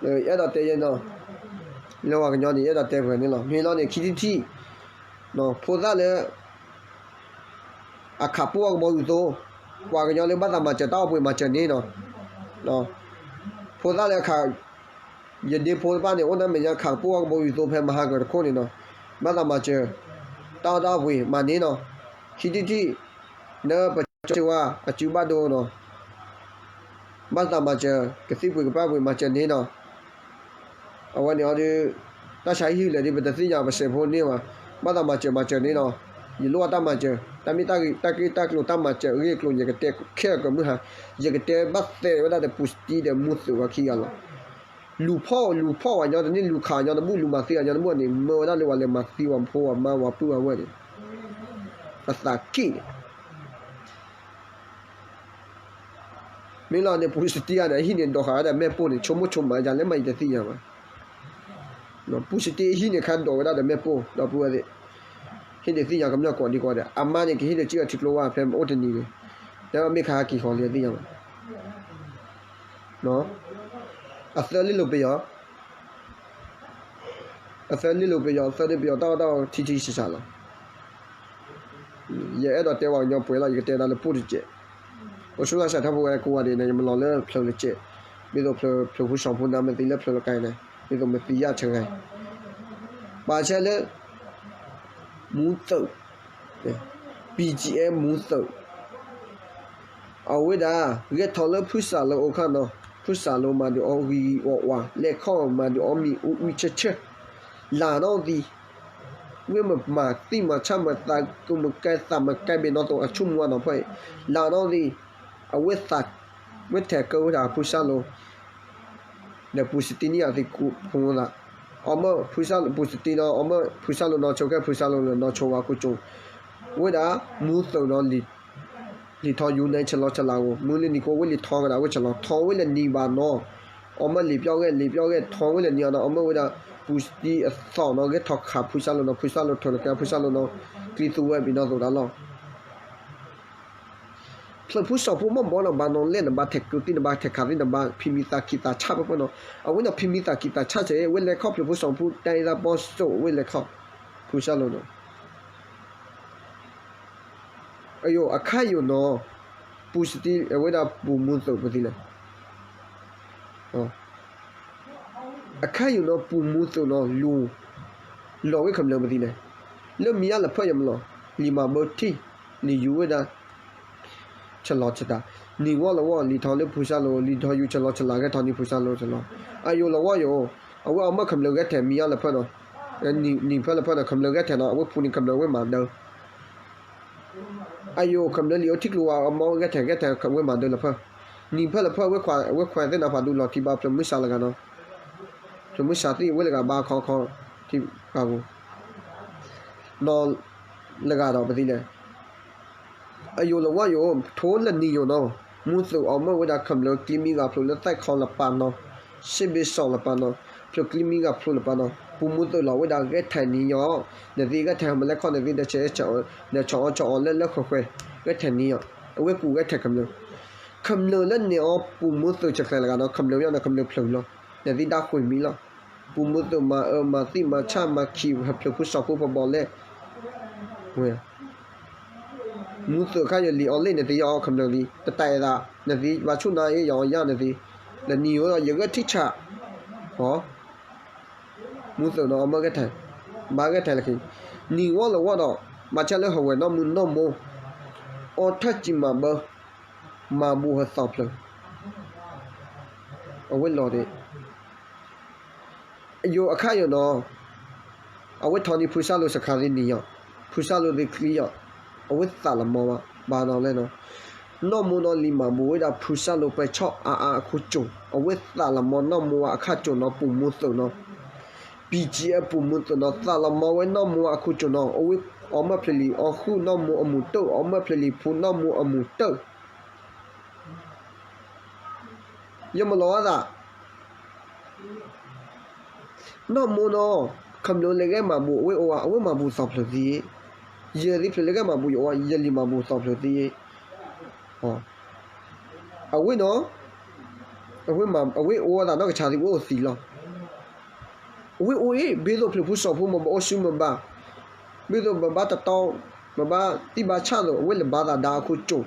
အဲၣ်ဒိးတဲယဲနီၤ, လၢပှၤကညီန့ၣ် ယအဲၣ်ဒိးတဲပှဲၤန့ၣ်လီၤ. မ့ၢ်လီၤန့ၣ် ခံထံၣ်ထံၣ်, ဖိသၣ်လၢ အခးပိၢ်အီၣ်ကဘီယူၤသိ, ပှၤကညီလၢဘၣ်သးမၤစၢၤတၢ်အီၣ်ပှ့ၤမၤစၢၤန့ၣ်နီၤ, ဖိသၣ်လၢအခး ယဒ့ဖိတဖၣ်န့ၣ် အိၣ်နၢ်မဲာ်ညါခးပိၢ်အီၣ်ကဘီယူၤသိဖဲမဟါကၢၤတခိၣ်န့ၣ်နီၤ, ဘၣ်သးမၤစၢၤ တၢ်အီၣ်တၢ်အီၣ်ပှ့ၤမၤန့ၣ်နီၤ, ခံထံၣ်ထံၣ်, နပစၢၤဝါအစုဘၣ်ဒိနီၤ, ဘၣ်သးမၤစၢၤ ကသံၣ်ပှ့ၤကပၢ်ပှ့ၤမၤစၢၤန့ၣ်နီၤ, အဝဲန့ၣ်အီၤဒုး တၢ်ဆါဟံၣ်ဟံၣ်လဲၣ်ဒ် ပတသ့ၣ်ညါပစဲးဖိန့ၢ်ဘၣ်, ဘၣ်သးမၤစၢၤမၤစၢၤန့ၣ်နီၤ, ယလိၣ်အတၢ်မၤစၢၤ, တၢ်မ့ၢ်တၢ်ဂ့ၢ်တၢ်က့ၢ်တၢ်ကျိၤတၢ်မၤစၢၤအဂ့ၢ်အကျိၤ ယကတဲခဲလၢာ်ကမုၢ်ဟါ, ယကတဲဘၣ်သဲဝဲဒၣ်ဒီးပူၤစတံဒီးမူသုးဝဲခံဂၤလီၤ. လူၤဖီၣ်လူၤဖီၣ်ဝဲညီတန့ၢ် လူၤခးညီတဘူၣ် လူၤမၤသံဝဲညီတဘူၣ်န့ၣ် မၢဝဲဒၣ်လၢပှၤလဲၤမၤသံပှၤဖိပှၤမါပှၤပုၢ်ဝဲၢ်န့ၣ် အသးက့ၣ်န့ၣ် မ့ၢ်လီၤန့ၣ် ပူၤစတံဂၤန့ၣ် အဟံၣ်န့ၣ်ဒိးဃာ်ဝဲဒၣ်မ့ၣ်ပိၢ်န့ၣ် ဆိကမိၣ်ဆိကမးယၤလၢမၤယတသ့ၣ်ညါဘၣ်. ပူၤစတံအဟံၣ်န့ၣ် ခါဒိးဝဲဒၣ်ဒီးမ့ၣ်ပိၢ် ဒီပုၢ်ဝဲၢ်သ့ၣ်, ဟ့ၣ်ဒုးသ့ၣ်ညါကမျၢၢ်ကိးဒံကိးဒဲး အမါန့ၣ် ကဟ့ၣ်ဒုးစံၣ်အီၤထံကျိဝါဖဲမ့ၢ်အိၣ်တနံၤန့ၣ်, တဲဝဲမ့ၢ်ခါဟဲက့ၤဃီၤလံသ့ၣ်ညါဘၣ်. အသၢလ့လိာ်ပယီၤ, အသၢလ့လိာ်ပယီၤ အသၢဒုးပယီၤတၢ်အီၣ်တၢ်အီထံထံဆးဆးလီၤ. ယအဲၣ်ဒိးတဲပှၤကညီပှဲၤလီၤ ယကတဲဒၣ်လၢပိၢ်တစဲး, အိၣ်ဆူၣ်လၢ်စးထီၣ်ဖိဝဲကိးဂၤဒဲးန့ၣ် ယမၤလီၤလၢဖျၢၣ်လၢစဲး, မ့ၢ်သိးဖျၢၣ်ဖျၢၣ်ဖုစီၤဖူနါမ့ၢ်သံလၢဖျၢၣ်လၢကါန့ၣ် မ့ၢ်သိးမ့ၢ်သံယၣ်ဆၢဂၤ ဘၣ်ဆၣ်လၢ မူသုး, BGF မူသုး, အဝဲဒၣ် ဂဲၤထီၣ်လၢဖုစၢ်လိၤအိၣ်ခါနီၤ, ဖုစၢ်လိၤမၤဒုးအီၤဂံၢ်ဂံၢ်ဝါဝါ, လဲၤခီၣ်မၤဒုးအီၤမံၤအူအူဆၢဆၢ, လၢနီၣ်သံ, ဝဲမ့ၢ်မၤသံမၤဆၣ်မၤသးကမုာ်ကဲသးမၤကဲဘ့ၣ်နီၣ်သိးအဆိကမိၣ်နီၤဖဲအံၤ, လၢနီၣ်သံ, အဝဲသး, ဝဲထဲးကၢဝဲဒၣ်ဖုစၢ်လိၤ ဒီးပူၤစတံန့ၣ်အသံးကူဖိသး, အီၤမၢဖုစၢ် ပူၤစတံနီၤ အီၤမၢဖုစၢ်လိၤနီၤဆိကဲဖုစၢ်လိၤလၢနီၤဆိဝဲခိၣ်ကၠိ, ဝဲဒၣ်မူသုးနီၤ, လံာ်ထီယူၤန့ၣ် ဆလီၤဆလးဧိၤ မုၢ်လၢနံၤကိးဝဲလံာ်ထီကဒီးဝဲဆလီၤ ထီဝဲလၢနံၤဘၣ်နီၤ, အီၤမၢလံာ်ပျီၣ်ဂဲၢ် လံာ်ပျီၣ်ဂဲၢ် ထီဝဲလၢနံၤအီၤနီၤ အီၤမၢဝဲဒၣ် ပူၤစတံအသီၣ်နီၤ ဂဲၤထီၣ်ခးဖုစၢ်လိၤနီၤ ဖုစၢ်လိၤထၢၣ်လၢကဲဖုစၢ်လိၤနီၤ ကျံသူဝဲဘ့ၣ်နီၣ်သိးတၢ်လီၤ ဖျၢၣ်ဖိစီၤဖိမ့ၢ်ဘီနီၤ ဘၣ်နီၤလဲၣ် နဘၣ်ထဲးကၢသံ နဘၣ်ထဲးခးသံ နဘၣ်ဖံးမံၤသးခံးသးဆးဖဲဖဲနီၤ အဝဲနီၤဖံးမံၤသးခံးသးဆးစဲး ဝဲလဲၤခီဖျၢၣ်ဖိစီၤဖိ တၢ်အ့ၣ်သးပီစိး ဝဲလဲၤခီဖျၢၣ်ဖိစီၤလိၤနီၤ အယိာ်အခါယိာ်နီၤ ပူၤစတံ အဝဲဒၣ်ပူၤမူသုးပသံလဲၣ် အခါယိာ်နီၤ ပူၤမူသုးနီၤ လူၤလီၤဝဲခမျၢၢ်ပသံလဲၣ် လၢမံၤယါလၢဖၢၣ်ယမလီၤ လံာ်မၤဘၢထံၣ် လံာ်ယူၤဝဲဒၣ် ဆလီၤဆတး နံၤဝီလီၤဝီ လံာ်ထီလၢဖုစၢ်လိၤ လံာ်ထီယူၤဆလီၤဆလး ဂဲၤထီၣ်န့ၢ်ဖုစၢ်လိၤဆလီၤ အယိာ်လီၤဝီယိာ် အဝဲအီၤမၢခမျၢၢ်ဂဲၤထဲးမံၤယါလၢဖၢၣ်နီၤ နံၤဖၢၣ်လၢဖၢၣ်နီၤ ခမျၢၢ်ဂဲၤထဲးနီၤ အဝဲဖူန့ၣ်ခမျၢၢ်ဝဲမၤဒၢ အယိာ်ခမျၢၢ်လံာ်အိၣ်ထံကျိဝါ အီၤမၢဝဲဂဲၤထဲးဂဲၤထဲးဝဲမၤဒၢလၢဖၢၣ် နံၤဖၢၣ်လၢဖၢၣ် ဝဲခွဲးသ့ၣ်နီၤဖးဒူလီၤခံဘၣ်ဖျၢၣ်မုၢ်ဆါလၢဂၤနီၤ ဖျၢၣ်မုၢ်ဆါသ့ၣ်ဝဲလၢဂၤဘါခီခီ ထံၣ်ပှၤပူၤ နီၤလၢဂၤဒီးပသံလဲၣ် အယိာ်လီၤဝီယိာ် ထိလၢနံၤယိာ်နီၤ မူသုးအီၤမၢဝဲဒၣ်ခမျၢၢ်ကျံမံၤဂၤဖျိလၢသဲၣ်ခီလၢပၢ်နီၤ စ့ဘ့ၣ်စီၣ်လၢပၢ်နီၤ ဖျၢၣ်ကျံမံၤဂၤဖျိလၢပၢ်နီၤ ပူၤမူသုးလီၤဝဲဒၣ်ဂဲၤထဲးနံၤယီၤ နသံဂဲၤထဲးမလဲၢ်ခီၣ် နသံဒီးဆဲးအ့ၣ်ဆဲးအီၤ ဒီးဆီၣ်အီၣ်ဆီၣ်အီၣ်လၢလၢခွဲးခွဲး ဂဲၤထဲးနံၤယီၤ အဝဲကူးဂဲၤထဲးခမျၢၢ် ခမျၢၢ်လၢန့ၢ်အီၤပူၤမူသုးဆဲးကျဲးလၢဂၤနီၤ ခမျၢၢ်ဝဲန့ၣ် ခမျၢၢ်ဖျၢၣ်လီၤ နသံဒၣ်ဃုာ်မံၤလီၤ ပူၤမူသုးမၤအၢမၤသံမၤဆၣ်မၤခံးဖျၢၣ်ဖိစီၤဖိဖီဘီလဲၣ် ဝဲ မူသုးခါယလံၤအီၤလ့ၣ်နသံယီၤခမျၢၢ်လံ တတၢ်အဲၣ်သး နသံဘၣ်ဆူၣ်နၤအ့ၣ်ယီၤအီၤယါနသံ လၢနံၤယိာ်ဒီးယဂဲၤထံဆး မူသုးနီၤအီၤမၢဂဲၤထဲး ဘၣ်ဂဲၤထဲလၢခံ, နံၤဝီလၢဝီဒီး ဘၣ်ဆၣ်လၢဟဝဲနီၢ်မူနီၢ်မိၢ် အီထၢၣ်စံးမၤဘၢ မၤဘူၣ်ဟသီဖျၢၣ် အဝဲလီၤဒၣ် ယိၤအခါယိၤနီၤ, အဝဲထီၣ်န့ၢ်ဖုစၢ်လိၤစခါသ့ၣ်နံၤယီၤ, ဖုစၢ်လိၤသ့ၣ်ချံယီၤ, အဝဲသးလီၤမီဘၣ်, ဘၣ်နီၤလဲၣ်နီၤ, နီၢ်မိၢ်နီၤလံၤမၤဘူၣ်ဝဲဒၣ်ဖုစၢ်လိၤပှဲၤဆီၣ်အါအါအခိၣ်ကၠိၣ်, အဝဲသးလီၤမီနီၢ်မိၢ်ဝဲအခါကၠိၣ်နီၤ ပူၤမူသိးနီၤ, ပံၤကံအဲၣ် ပူၤမူသိးနီၤ သးလီၤမီဝဲနီၢ်မိၢ်ဝဲအခါကၠိၣ်နီၤ, အဝဲအီမၢၣ်ဖျဲၣ်လံၤ အီဃုာ်နီၢ်မိၢ်အမူးတၢၢ် အီမၢၣ်ဖျဲၣ်လံၤဖုနီၢ်မိၢ်အမူးတၢၢ် ယမၤလီၤအသး, နီၢ်မိၢ်နီၤ, ခမျိလၢဂဲၤမၤဘူၣ်အဝဲအိၣ်ဝဲ အဝဲမၤဘူၣ်သီဖျၢၣ်သ့, ယဲၢ်သ့ၣ်ဖျၢၣ်လၢဂဲၤမၤဘူၣ်ယအိၣ်ဝဲ ယလံၤမၤဘူၣ်သီဖျၢၣ်သ့, အဝဲနီၤ, အဝဲအိၣ်ဝဲသးနီၢ်ကဆါသ့ၣ်ဝဲအိၣ်သံလီၤ, အဝဲအိၣ်အံၤ ဘၣ်သိးဖျၢၣ်ဖိစီၤဖိမ့ၢ်ဘၣ်အိၣ်ဆူၣ်မ့ၢ်ဘၣ်, ဘၣ်သိးမ့ၢ်ဘၣ်တတီ, မ့ၢ်ဘၣ်သံၣ်ဘၣ်ဆၣ်သိး အဝဲလၢဘၣ်သးဒါအခိၣ်ကၠိၣ်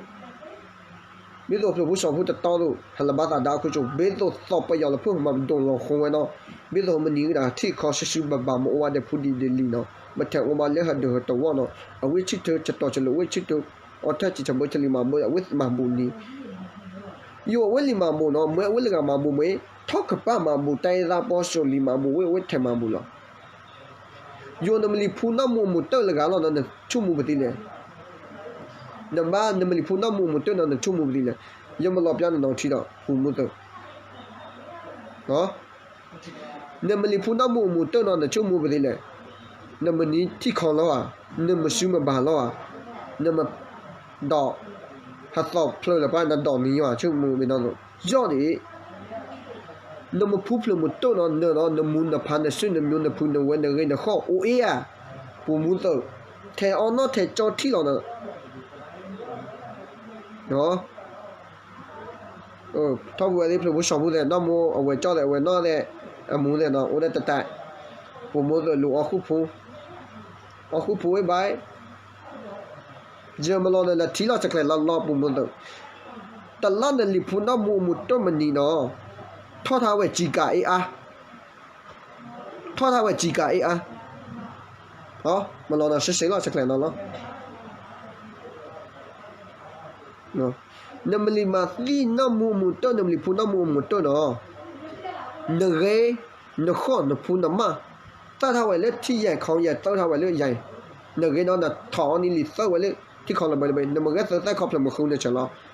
ဘၣ်သိးဖျၢၣ်ဖိစီၤဖိတတီသိး ဟဲလၢဘၣ်သးဒါအခိၣ်ကၠိၣ် ဘၣ်သိးသီပယီၤလၢဖုၣ်မၤပဒိၣ်လီၤဃိဝဲနီၤ, ဘၣ်သိးမနံၤဝဲဒၣ်ထံၣ်ခီဆှၢဆှၢဘၣ်ဘၣ်မ့ၢ်အိၣ်ဝဲဒီးဖုဒံးဒံးလံနီၤ, မ့ၢ်ထဲအိၣ်ဘၣ်လၢဟးဒုးဟးတဝီနီၤ, အဝဲဆၢထၢၣ် ကတီၤကလိာ်ဝဲဆၢထၢၣ်, အီထၢၣ်စံးထီၣ်ဘၢ ထံလံၤမၤဘူၣ် အဝဲမၤဘူၣ်န့ၣ် ယိၤအဝဲလံၤမၤဘူၣ်နီၤ, မ့ၢ်အဝဲလၢဂၤမၤဘူၣ်မ့ၢ်, ထီၣ်ကပၤမၤဘူၣ် တၢ်အ့ၣ်သးပီစိၤလံၤမၤဘူၣ်ဝဲ အဝဲထဲမၤဘူၣ်လီၤ. ယိၤနမ့ၢ်လံၤဖိနီၢ်မူအမူးတၢၢ်လၢဂၤလီၤနီၤ နဆိကမိၣ်ပသ့လဲၣ်, နဘၣ်နမ့ၢ်လံၤဖိနီၢ်မူအမူးတၢၢ်နီၤ နဆိကမိၣ်ပသ့လဲၣ်, ယမၤလီၤပျါနနီၤထံဒီး ပူၤမူသိး နမ့ၢ်လံၤဖိနီၢ်မူအမူးတၢၢ်နီၤ နဆိကမိၣ်ပသ့လဲၣ်, နမ့ၢ်နံၤထံၣ်ခီလီၤဧါ, နမ့ၢ်ဆူမ့ၢ်ဘၣ်လီၤဧါ, နမ့ၢ်ဒီး ဟသီဖျၢၣ်လၢပှၤနဒီးနံၤယီၤ ဆိကမိၣ်မ့ၢ်နီၤ, ယီၤန့ၣ် နမ့ၢ်ဖုဖျၢၣ်မူးတၢၢ်နီၤ နနီၤ နမူနဖး နစု နမျိုး နဖု နဝဲ နဂ့ၤနဃီၣ် အိၣ်အ့ၣ်ဧါ, ပူၤမူသိး ထဲအီနီၢ်ထဲကၠီထံလီၤနီၤ ထီၣ်ပဝဲသ့ၣ် ဖျၢၣ်ဖိစီၤဖိသ့ၣ် နီၢ်မိၢ်အဝဲကၠီသ့ၣ် အဝဲနီၢ်သ့ၣ် အမူသ့ၣ်နီၤ အိၣ်ဒၣ်တတၢ်, ပူၤမူသိးလူၤအီၣ်ဃုာ်ဖိ, အီၣ်ဃုာ်ဖိဝဲဘၣ်, ယမၤလီၤန့ၣ် နထံၣ်လီၤစဲးကျဲၤလီၤလီၤ ပူၤမူသိး, တလါနလံၤဖိနီၢ်မူအမူးတၢၢ်မနံၤနီၤ, ထီၣ်ထါဝဲစံးကၤအ့ၣ်အါ ထီၣ်ထါဝဲစံးကၤအ့ၣ်အါ, မၤလီၤနီၤ စဲးစဲးလီၤစဲးကျဲၤနီၤလီၤ, နမ့ၢ်လံၤမၤသံနီၢ်မူအမူးတၢၢ် နမ့ၢ်လံၤဖိနီၢ်မူအမူးတၢၢ်နီၤ, နဂ့ၤ နဃီၣ် နဖုနမၢ်, သၣ်ထါဝဲလၢထံယဲၢ်ခီယဲၢ် သၢထါဝဲလၢယဲၢ်, နဂ့ၤနီၤ နထီၣ်အီၤန့ၣ်လံၤသၢဝဲလၢ ထံခီလီၤဘၢလၢဘၢ နမ့ၢ်ဂဲၤသၢသၣ်ခီဖျၢၣ်မုၢ်ဃုနဆၢလီၤ,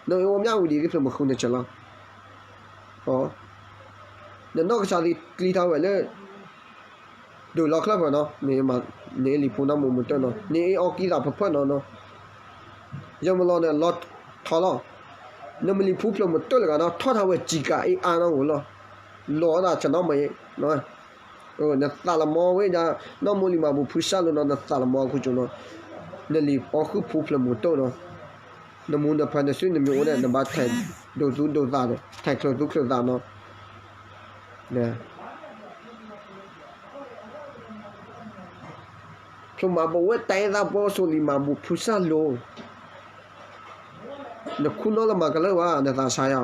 နအိၣ်မၠၣ်ဝံၤဒံးသ့ၣ်ဖျၢၣ်မုၢ်ဃုနဆၢလီၤ နနီၢ်ကစၢ်သ့ၣ်ကျံထါဝဲလၢ ဒုးလီၤချၢၣ်ဖၢၣ်နီၤ, နလံၤဖိနီၢ်မူအမူးတၢၢ်နီၤ နအ့ၣ်အီကံသးဖၢဖၢနီၤနီၤ, ယမၤလီၤန့ၣ်လီၤထီလီၤ, နမ့ၢ်လံၤဖိဖျၢၣ်မူးတၢၢ်လၢဂၤနီၤ ထီၣ်ထါဝဲစံးကၤအ့ၣ်အါနီၤဝဲလီၤ, လီၤအသးဆနီၤမ့ၢ် နသးလီၤမီဝဲဒၣ် နီၢ်မိၢ်လံၤမၤဘူၣ်ဖုစၢ်လိၤနီၤ နသးလီၤမီအခိၣ်ကၠိၣ်နီၤ, နလံၤအီၣ်ဃုာ်ဖိဖျၢၣ်မူးတၢၢ်နီၤ, နမူနဖး နစုနမျိုးအိၣ်ဒၣ် နဘၣ်ထဲးဒိးသူၣ်ဒိးသးဒီး ထဲးချၢသူၣ်ချၢသးနီၤ, ဖျိမၤဘူၣ်ဝဲတၢ်အ့ၣ်သးပီစိၤလံၤမၤဘူၣ်ဖုစၢ်လိၤ, နခူၣ်နီၣ်လၢမၤကလၢာ်ဘၣ် နသးဆါယၤ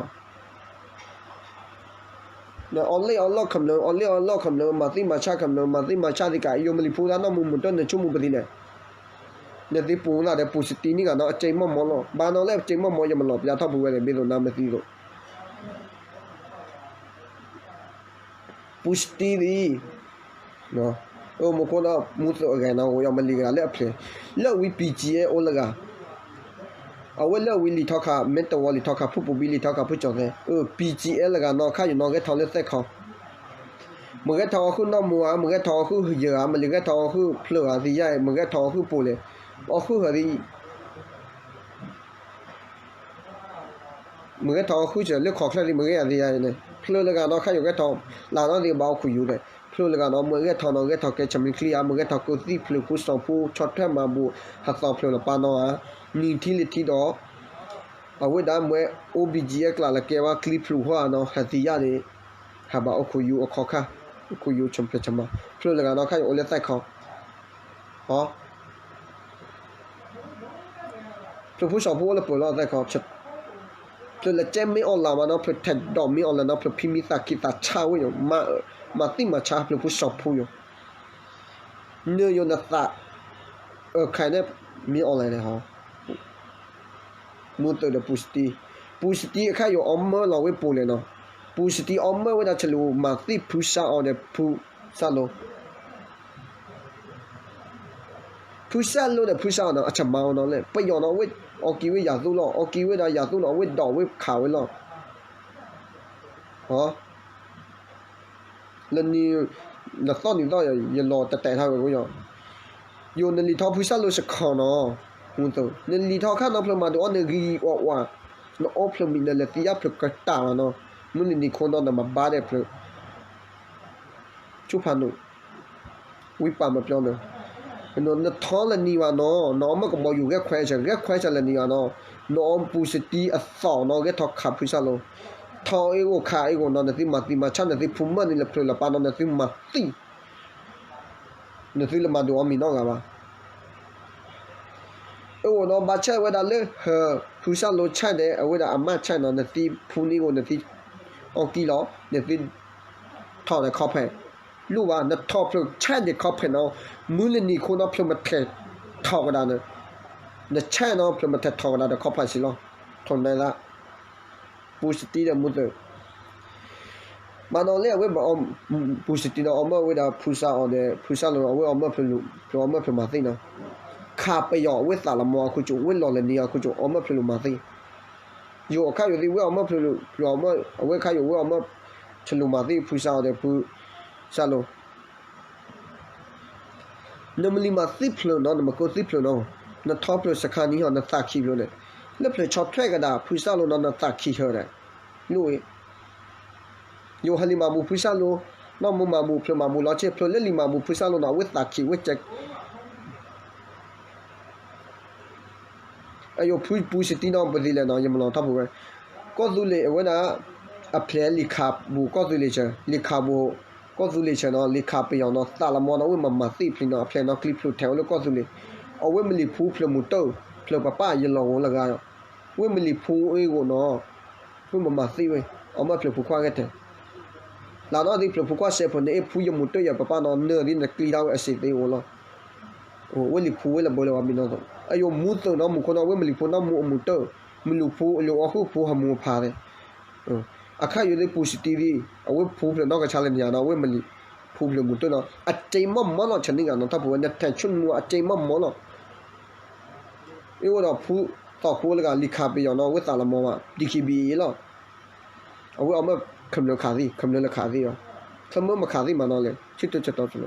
နအီၣ်လ့ၣ်အီၣ်လီၢ်ခမျၢၢ် အီၣ်လ့ၣ်အီၣ်လီၢ်ခမျၢၢ် မၤသံမၤဆါခမျၢၢ် မၤသံမၤဆါသ့ၣ်ကး ယိၤမ့ၢ်လံၤဖိသၣ်နီၢ်မူမူးတၢၢ် နဆိကမိၣ်ပသ့လဲၣ်, နသ့ပူၤနသးဒီးပူၤစတံနံၣ်ဂၤနီၤ အစ့မီၢ်မီၢ်လီၤ ဘၣ်နီၤလၢအစ့မီၢ်မီၢ် ယမၤလီၤပျါထီၣ်ပူၤဝဲလဲၣ် ဘၣ်သိးနၤမ့ၢ်သံသိး ပူၤစတံသ့ၣ် အိၣ်မူခိၣ်ဒီးမူသိးအဂၤနီၤ ယမၤလံၤကလၢအဖျဲၣ် လၢအဝံၤ ပံၤကံအဲၣ် အိၣ်လၢဂၤ အဝဲလၢအဝံၤလံာ်ထီၣ်ခး မ့ၢ်တဝီလံာ်ထီၣ်ခး ဖုပူၤဘံလံာ်ထီၣ်ခး ဖုကၠီၤသဲ ပံၤကံအဲၣ် လၢဂၤနီၤခါယနီၤ ဂဲၤထီၣ်လၢသဲၣ်ခီ မ့ၢ်ဂဲၤထီၣ်အီၣ်ဃုာ်နီၢ်မူဧါ မ့ၢ်ဂဲၤထီၣ်အီၣ်ဃုာ်ယဲၢ်ဧါ မ့ၢ်လံဂဲၤထီၣ်အီၣ်ဃုာ်ဖျၢၣ်ဧါ သ့ယါအံၤ မ့ၢ်ဂဲၤထီၣ်အီၣ်ဃုာ်ပိၤလဲၣ် အီၣ်ဃုာ်ဟၢသ့ၣ် မ့ၢ်ဂဲၤထီၣ်အီၣ်ဃုာ်စၢၤလၢခီၣ်ချၢသ့ၣ် မ့ၢ်ဂ့ၤယၤသ့ယါန့ၣ် ဖျၢၣ်လၢဂၤနီၤ ခါယိၤဂဲၤထီၣ် လၢနီၢ်သ့ၣ်ဘၣ်အိၣ်ခိးယူၤဒီး ဖျၢၣ်လၢဂၤနီၤ မ့ၢ်ဂဲၤထီၣ်နီၤ ဂဲၤထီၣ်ကဲဆၢမုၢ်ချံဧါ မ့ၢ်ဂဲၤထီၣ်ကၢသံၣ်ဖျၢၣ်ဖိစီၤဖိ ဆီၣ်ထွဲမၤဘူၣ် ဟသီဖျၢၣ်လၢပၢ်နီၤဧါ နံၤထံလၢထံဒီး အဝဲဒၣ်မ့ၢ်အိၣ် ဘံၣ်ကၠံၣ်အဲၣ် ကျးလၢကဲဝဲကျံဖျိးဟီဧါနီၤ ဟဲသ့ယါန့ၣ် ဟဲဘၣ်အိၣ်ခိးယူၤအခီခါ အိၣ်ခိးယူၤဆၢဖျၢၣ်ဆၢမး ဖျၢၣ်လၢဂၤနီၤ ခါယိၤအိၣ်လၢသဲၣ်ခီ ဖျၢၣ်ဖိစီၤဖိအိၣ်လၢပၢၤလီၤသဲၣ်ခီ ဖျၢၣ်လၢကဲမ့ၢ်အီၣ်လၢမးနီၤ ဖျၢၣ်ထဲးဒီးမ့ၢ်အီၣ်လၢနီၤ ဖျၢၣ်ဖံးမံသးခံသးဆါဝဲယိၤ မၤသံမၤဆါဖျၢၣ်ဖိစီၤဖိယိၤ နယိၤနသး အၢ ခါန့ၣ် မ့ၢ်အီၤလဲၣ်န့ၣ်ဟီ, မူသုးဒီးပူၤစတံ, ပူၤစတံအခါယိၤအီမၢလီၤဝဲပူၤလဲၣ်နီၤ, ပူၤစတံအီမၢဝဲဒၣ် ဆလူးမၤသံၣ်ဖုစၢ်အီၤဒီးဖုစၢ်လိၤ ဖုစၢ်လိၤဒီးဖုစၢ်အီၤနီၤ အဆမါအီၤနီၤလဲၣ် ပယီၤနီၤ အီက့ၤဝဲယၤသူၣ်လီၤ အီက့ၤဝဲဒၣ်ယၤသူၣ်နီၤ အဝဲဒိးဝဲခးဝဲလီၤ လၢနံၤ နသီၣ်နံၤသီၣ် ယလီၤတတဲာ်ထီၣ်ဝဲယီၤ, ယိၤနလံၤထီၣ်ဖုစၢ်လိၤစခီနီၤ, နလံၤထီၣ်ခါနီၤ ဖျၢၣ်မၤဒိးအီၣ်နဂံၢ်အီၣ်ဝး, နအီဖျၢၣ်မံၤနလဲၤသံယါဖျၢၣ်ကတၢၢ်လီၤနီၤ, မုၢ်လံၤနံၤခိၣ်နီၤ နမၤဘါဒဲးဖျၢၣ် ဆူဖးနုာ် ဝံပာ်မပျီန့ၣ်, နထီလၢနံၤဘၣ်နီၤ နအီၣ်မၢကဘီယူၤဂဲၤခွဲးဆၢ ဂဲၤခွဲးဆၢလၢနံၤဘၣ်နီၤ, နအီၣ်ပူၤစတံအသီၣ်နီၤ ဂဲၤထီၣ်ခးဖုစၢ်လိၤ, ထီအ့ၣ်ဂိၢ်ခးအ့ၣ်ဂိၢ်နီၤ နသုမၤသံမၤဆါ နသုဖူမၢနံၤလၢဖျၢၣ်လၢပၢ်နီၤ နသုမၤသံ, နသုလၢမၤဒိးအီၣ်မံၤနီတဂၤဘၣ် အ့ၣ်ဂိၢ်နီၤ ဘၣ်ဆဲးဝဲဒၣ်လၢဟၢ ဖုစၢ်လိၤဆဲးဒီး အဝဲဒၣ်အမါဆဲးနီၤ နသုဖူန့ၢ်ဂိၢ် နသုအီကံလီၤ နသုထီၣ်ဒီးခီဖျိ လိၣ်ဘၣ် နထီၣ်ဖျၢၣ်ဆဲးဒီးခီဖျိနီၤ မုၢ်လၢနံၤခိၣ်နီၤ ဖျၢၣ်မထဲးထီၣ်ကဒါန့ၣ် နဆဲးနီၤ ဖျၢၣ်မထဲးထီၣ်ကဒါဒီးခီဖျိစံလီၤ ထိၣ်နဲသး ပူၤစတံဒီးမူသုး ဘၣ်နီၤလၢအဝဲ ပူၤစတံနီၤ အီၣ်မၢဝဲဒၣ်ဖုစၢ်အီၤဒီး ဖုစၢ်လိၤနီၤ အဝဲအီၣ်မၢဖျၢၣ်လူၤ ဖျၢၣ်အီၣ်မၢဖျၢၣ်မၤသံနီၤ ခးပယီၤ အဝဲသးလီၤမီၤအခိၣ်ကၠိ ဝဲလီၤလၢနံၤအခိၣ်ကၠိ အီၣ်မၢဖျၢၣ်လူၤမၤသံ ယိၤအခါယိၤသ့ၣ် ဝဲအီၣ်မၢဖျၢၣ်လူၤ ဖျၢၣ်အီၣ်မၢ အဝဲခါယိၤ ဝဲအီၣ်မၢ ဆလူးမၤသံဖုစၢ်အီၤဒီးဖုစၢ်လိၤ နမ့ၢ်လံမၤသံဖျၢၣ်နီၤ နမ့ၢ်ကိးသံဖျၢၣ်နီၤ နထီဖျၢၣ်စခါနံၤဟီ နသးခံဖျၢၣ်န့ၣ် လၢဖျၢၣ်ဆီၣ်ထွဲကဒါ ဖုစၢ်လိၤနီၤ နသးခံဟၢဒီး လိၣ်ဝဲ ယိၤဟဲလံမၤဘူၣ်ဖုစၢ်လိၤ နီၢ်မူမၤဘူၣ်ဖျၢၣ်မၤဘူၣ်လီၤဆ့ ဖျၢၣ်လၢလံမၤဘူၣ်ဖုစၢ်လိၤနီၤ အဝဲသးခံဝဲကဲ အယိၤဖုပူၤစတံနီၤ ပသံလဲၣ်နီၤ ယမၤလီၤထီၣ်ပူၤဝဲ ကီၢ်သူလ့ၤအဝဲဒၣ် အဖျဲၣ်လံာ်ခးဘူၣ်ကီၢ်သူလ့ၤဆၢ လံာ်ခးဘူၣ် ကီၢ်သူလ့ၤဆၢနီၤ လံာ်ခးပယီၤနီၤ သးလီၤမီၤနီၤ ဝဲမၤမၤသံဖျၢၣ်နီၤ အဖျဲၣ်နီၤ ကျံဖျိးထဲးဝဲလၢကီၢ်သူလ့ၤ အဝဲမ့ၢ်လံာ်ဖူဖျၢၣ်မူၤတၢၢ် ဖျၢၣ်ပပၢ်ယလီၤဂီၤလၢဂၤ ဝဲမ့ၢ်လံာ်ဖူအ့ၣ်ဂိၢ်နီၤ ဝဲမၤမၤသံဝဲ အီၣ်မၢဖျၢၣ်ဖူခွါဂဲၤထဲး လၢနီၢ်သံဖျၢၣ်ဖူခွါစဲးဖိန့ၣ် အ့ၣ်ဖူယမူၤတၢၢ်ယပပၢ်နီၤ နၢၤဒ်နကျံတၢ်ဝဲအစ့သ့အိၣ်လီၤ ဝဲလံာ်ဖူဝဲလၢဘၢလၢၤဝဲမံၤနီၤ အယိၤမူသုးနီၤ မူခိၣ်နီၤ ဝဲမ့ၢ်လံာ်ဖူနီၤ မူအမူၤတၢၢ် မ့ၢ်လံာ်ဖူအလံာ်အီၣ်ဃုာ်ဖူဟမူဟဖးသ့ အခါယိၤသ့ၣ်ပူၤစတံသ့ၣ် အဝဲဖူဖျၢၣ်နီၢ်ကဆါလၢနယၤနီၤ အဝဲမ့ၢ်လံာ်ဖူဖျၢၣ်မူၤတၢၢ်နီၤ အစ့မီၢ်မီၢ်လီၤ ဆန့ၢ်ဂၤနီၤ ထီၣ်ပူၤဝဲ နထဲးဆူနမူအစ့မီၢ်မီၢ်လီၤ အ့ၣ်ဝဲဒီးဖူသီၣ်ခိလၢဂၤ လံာ်ခးပယီၤနီၤ အဝဲသးလီၤမီၤဘၣ် ဒံခံဘံအံၤလီၤ အဝဲအီၣ်မၢခမၢခးသံ ခမၢလၢခးသံလီၤ ခမၢမခးသံမးနီၤလဲၣ် ဆံတဆတီ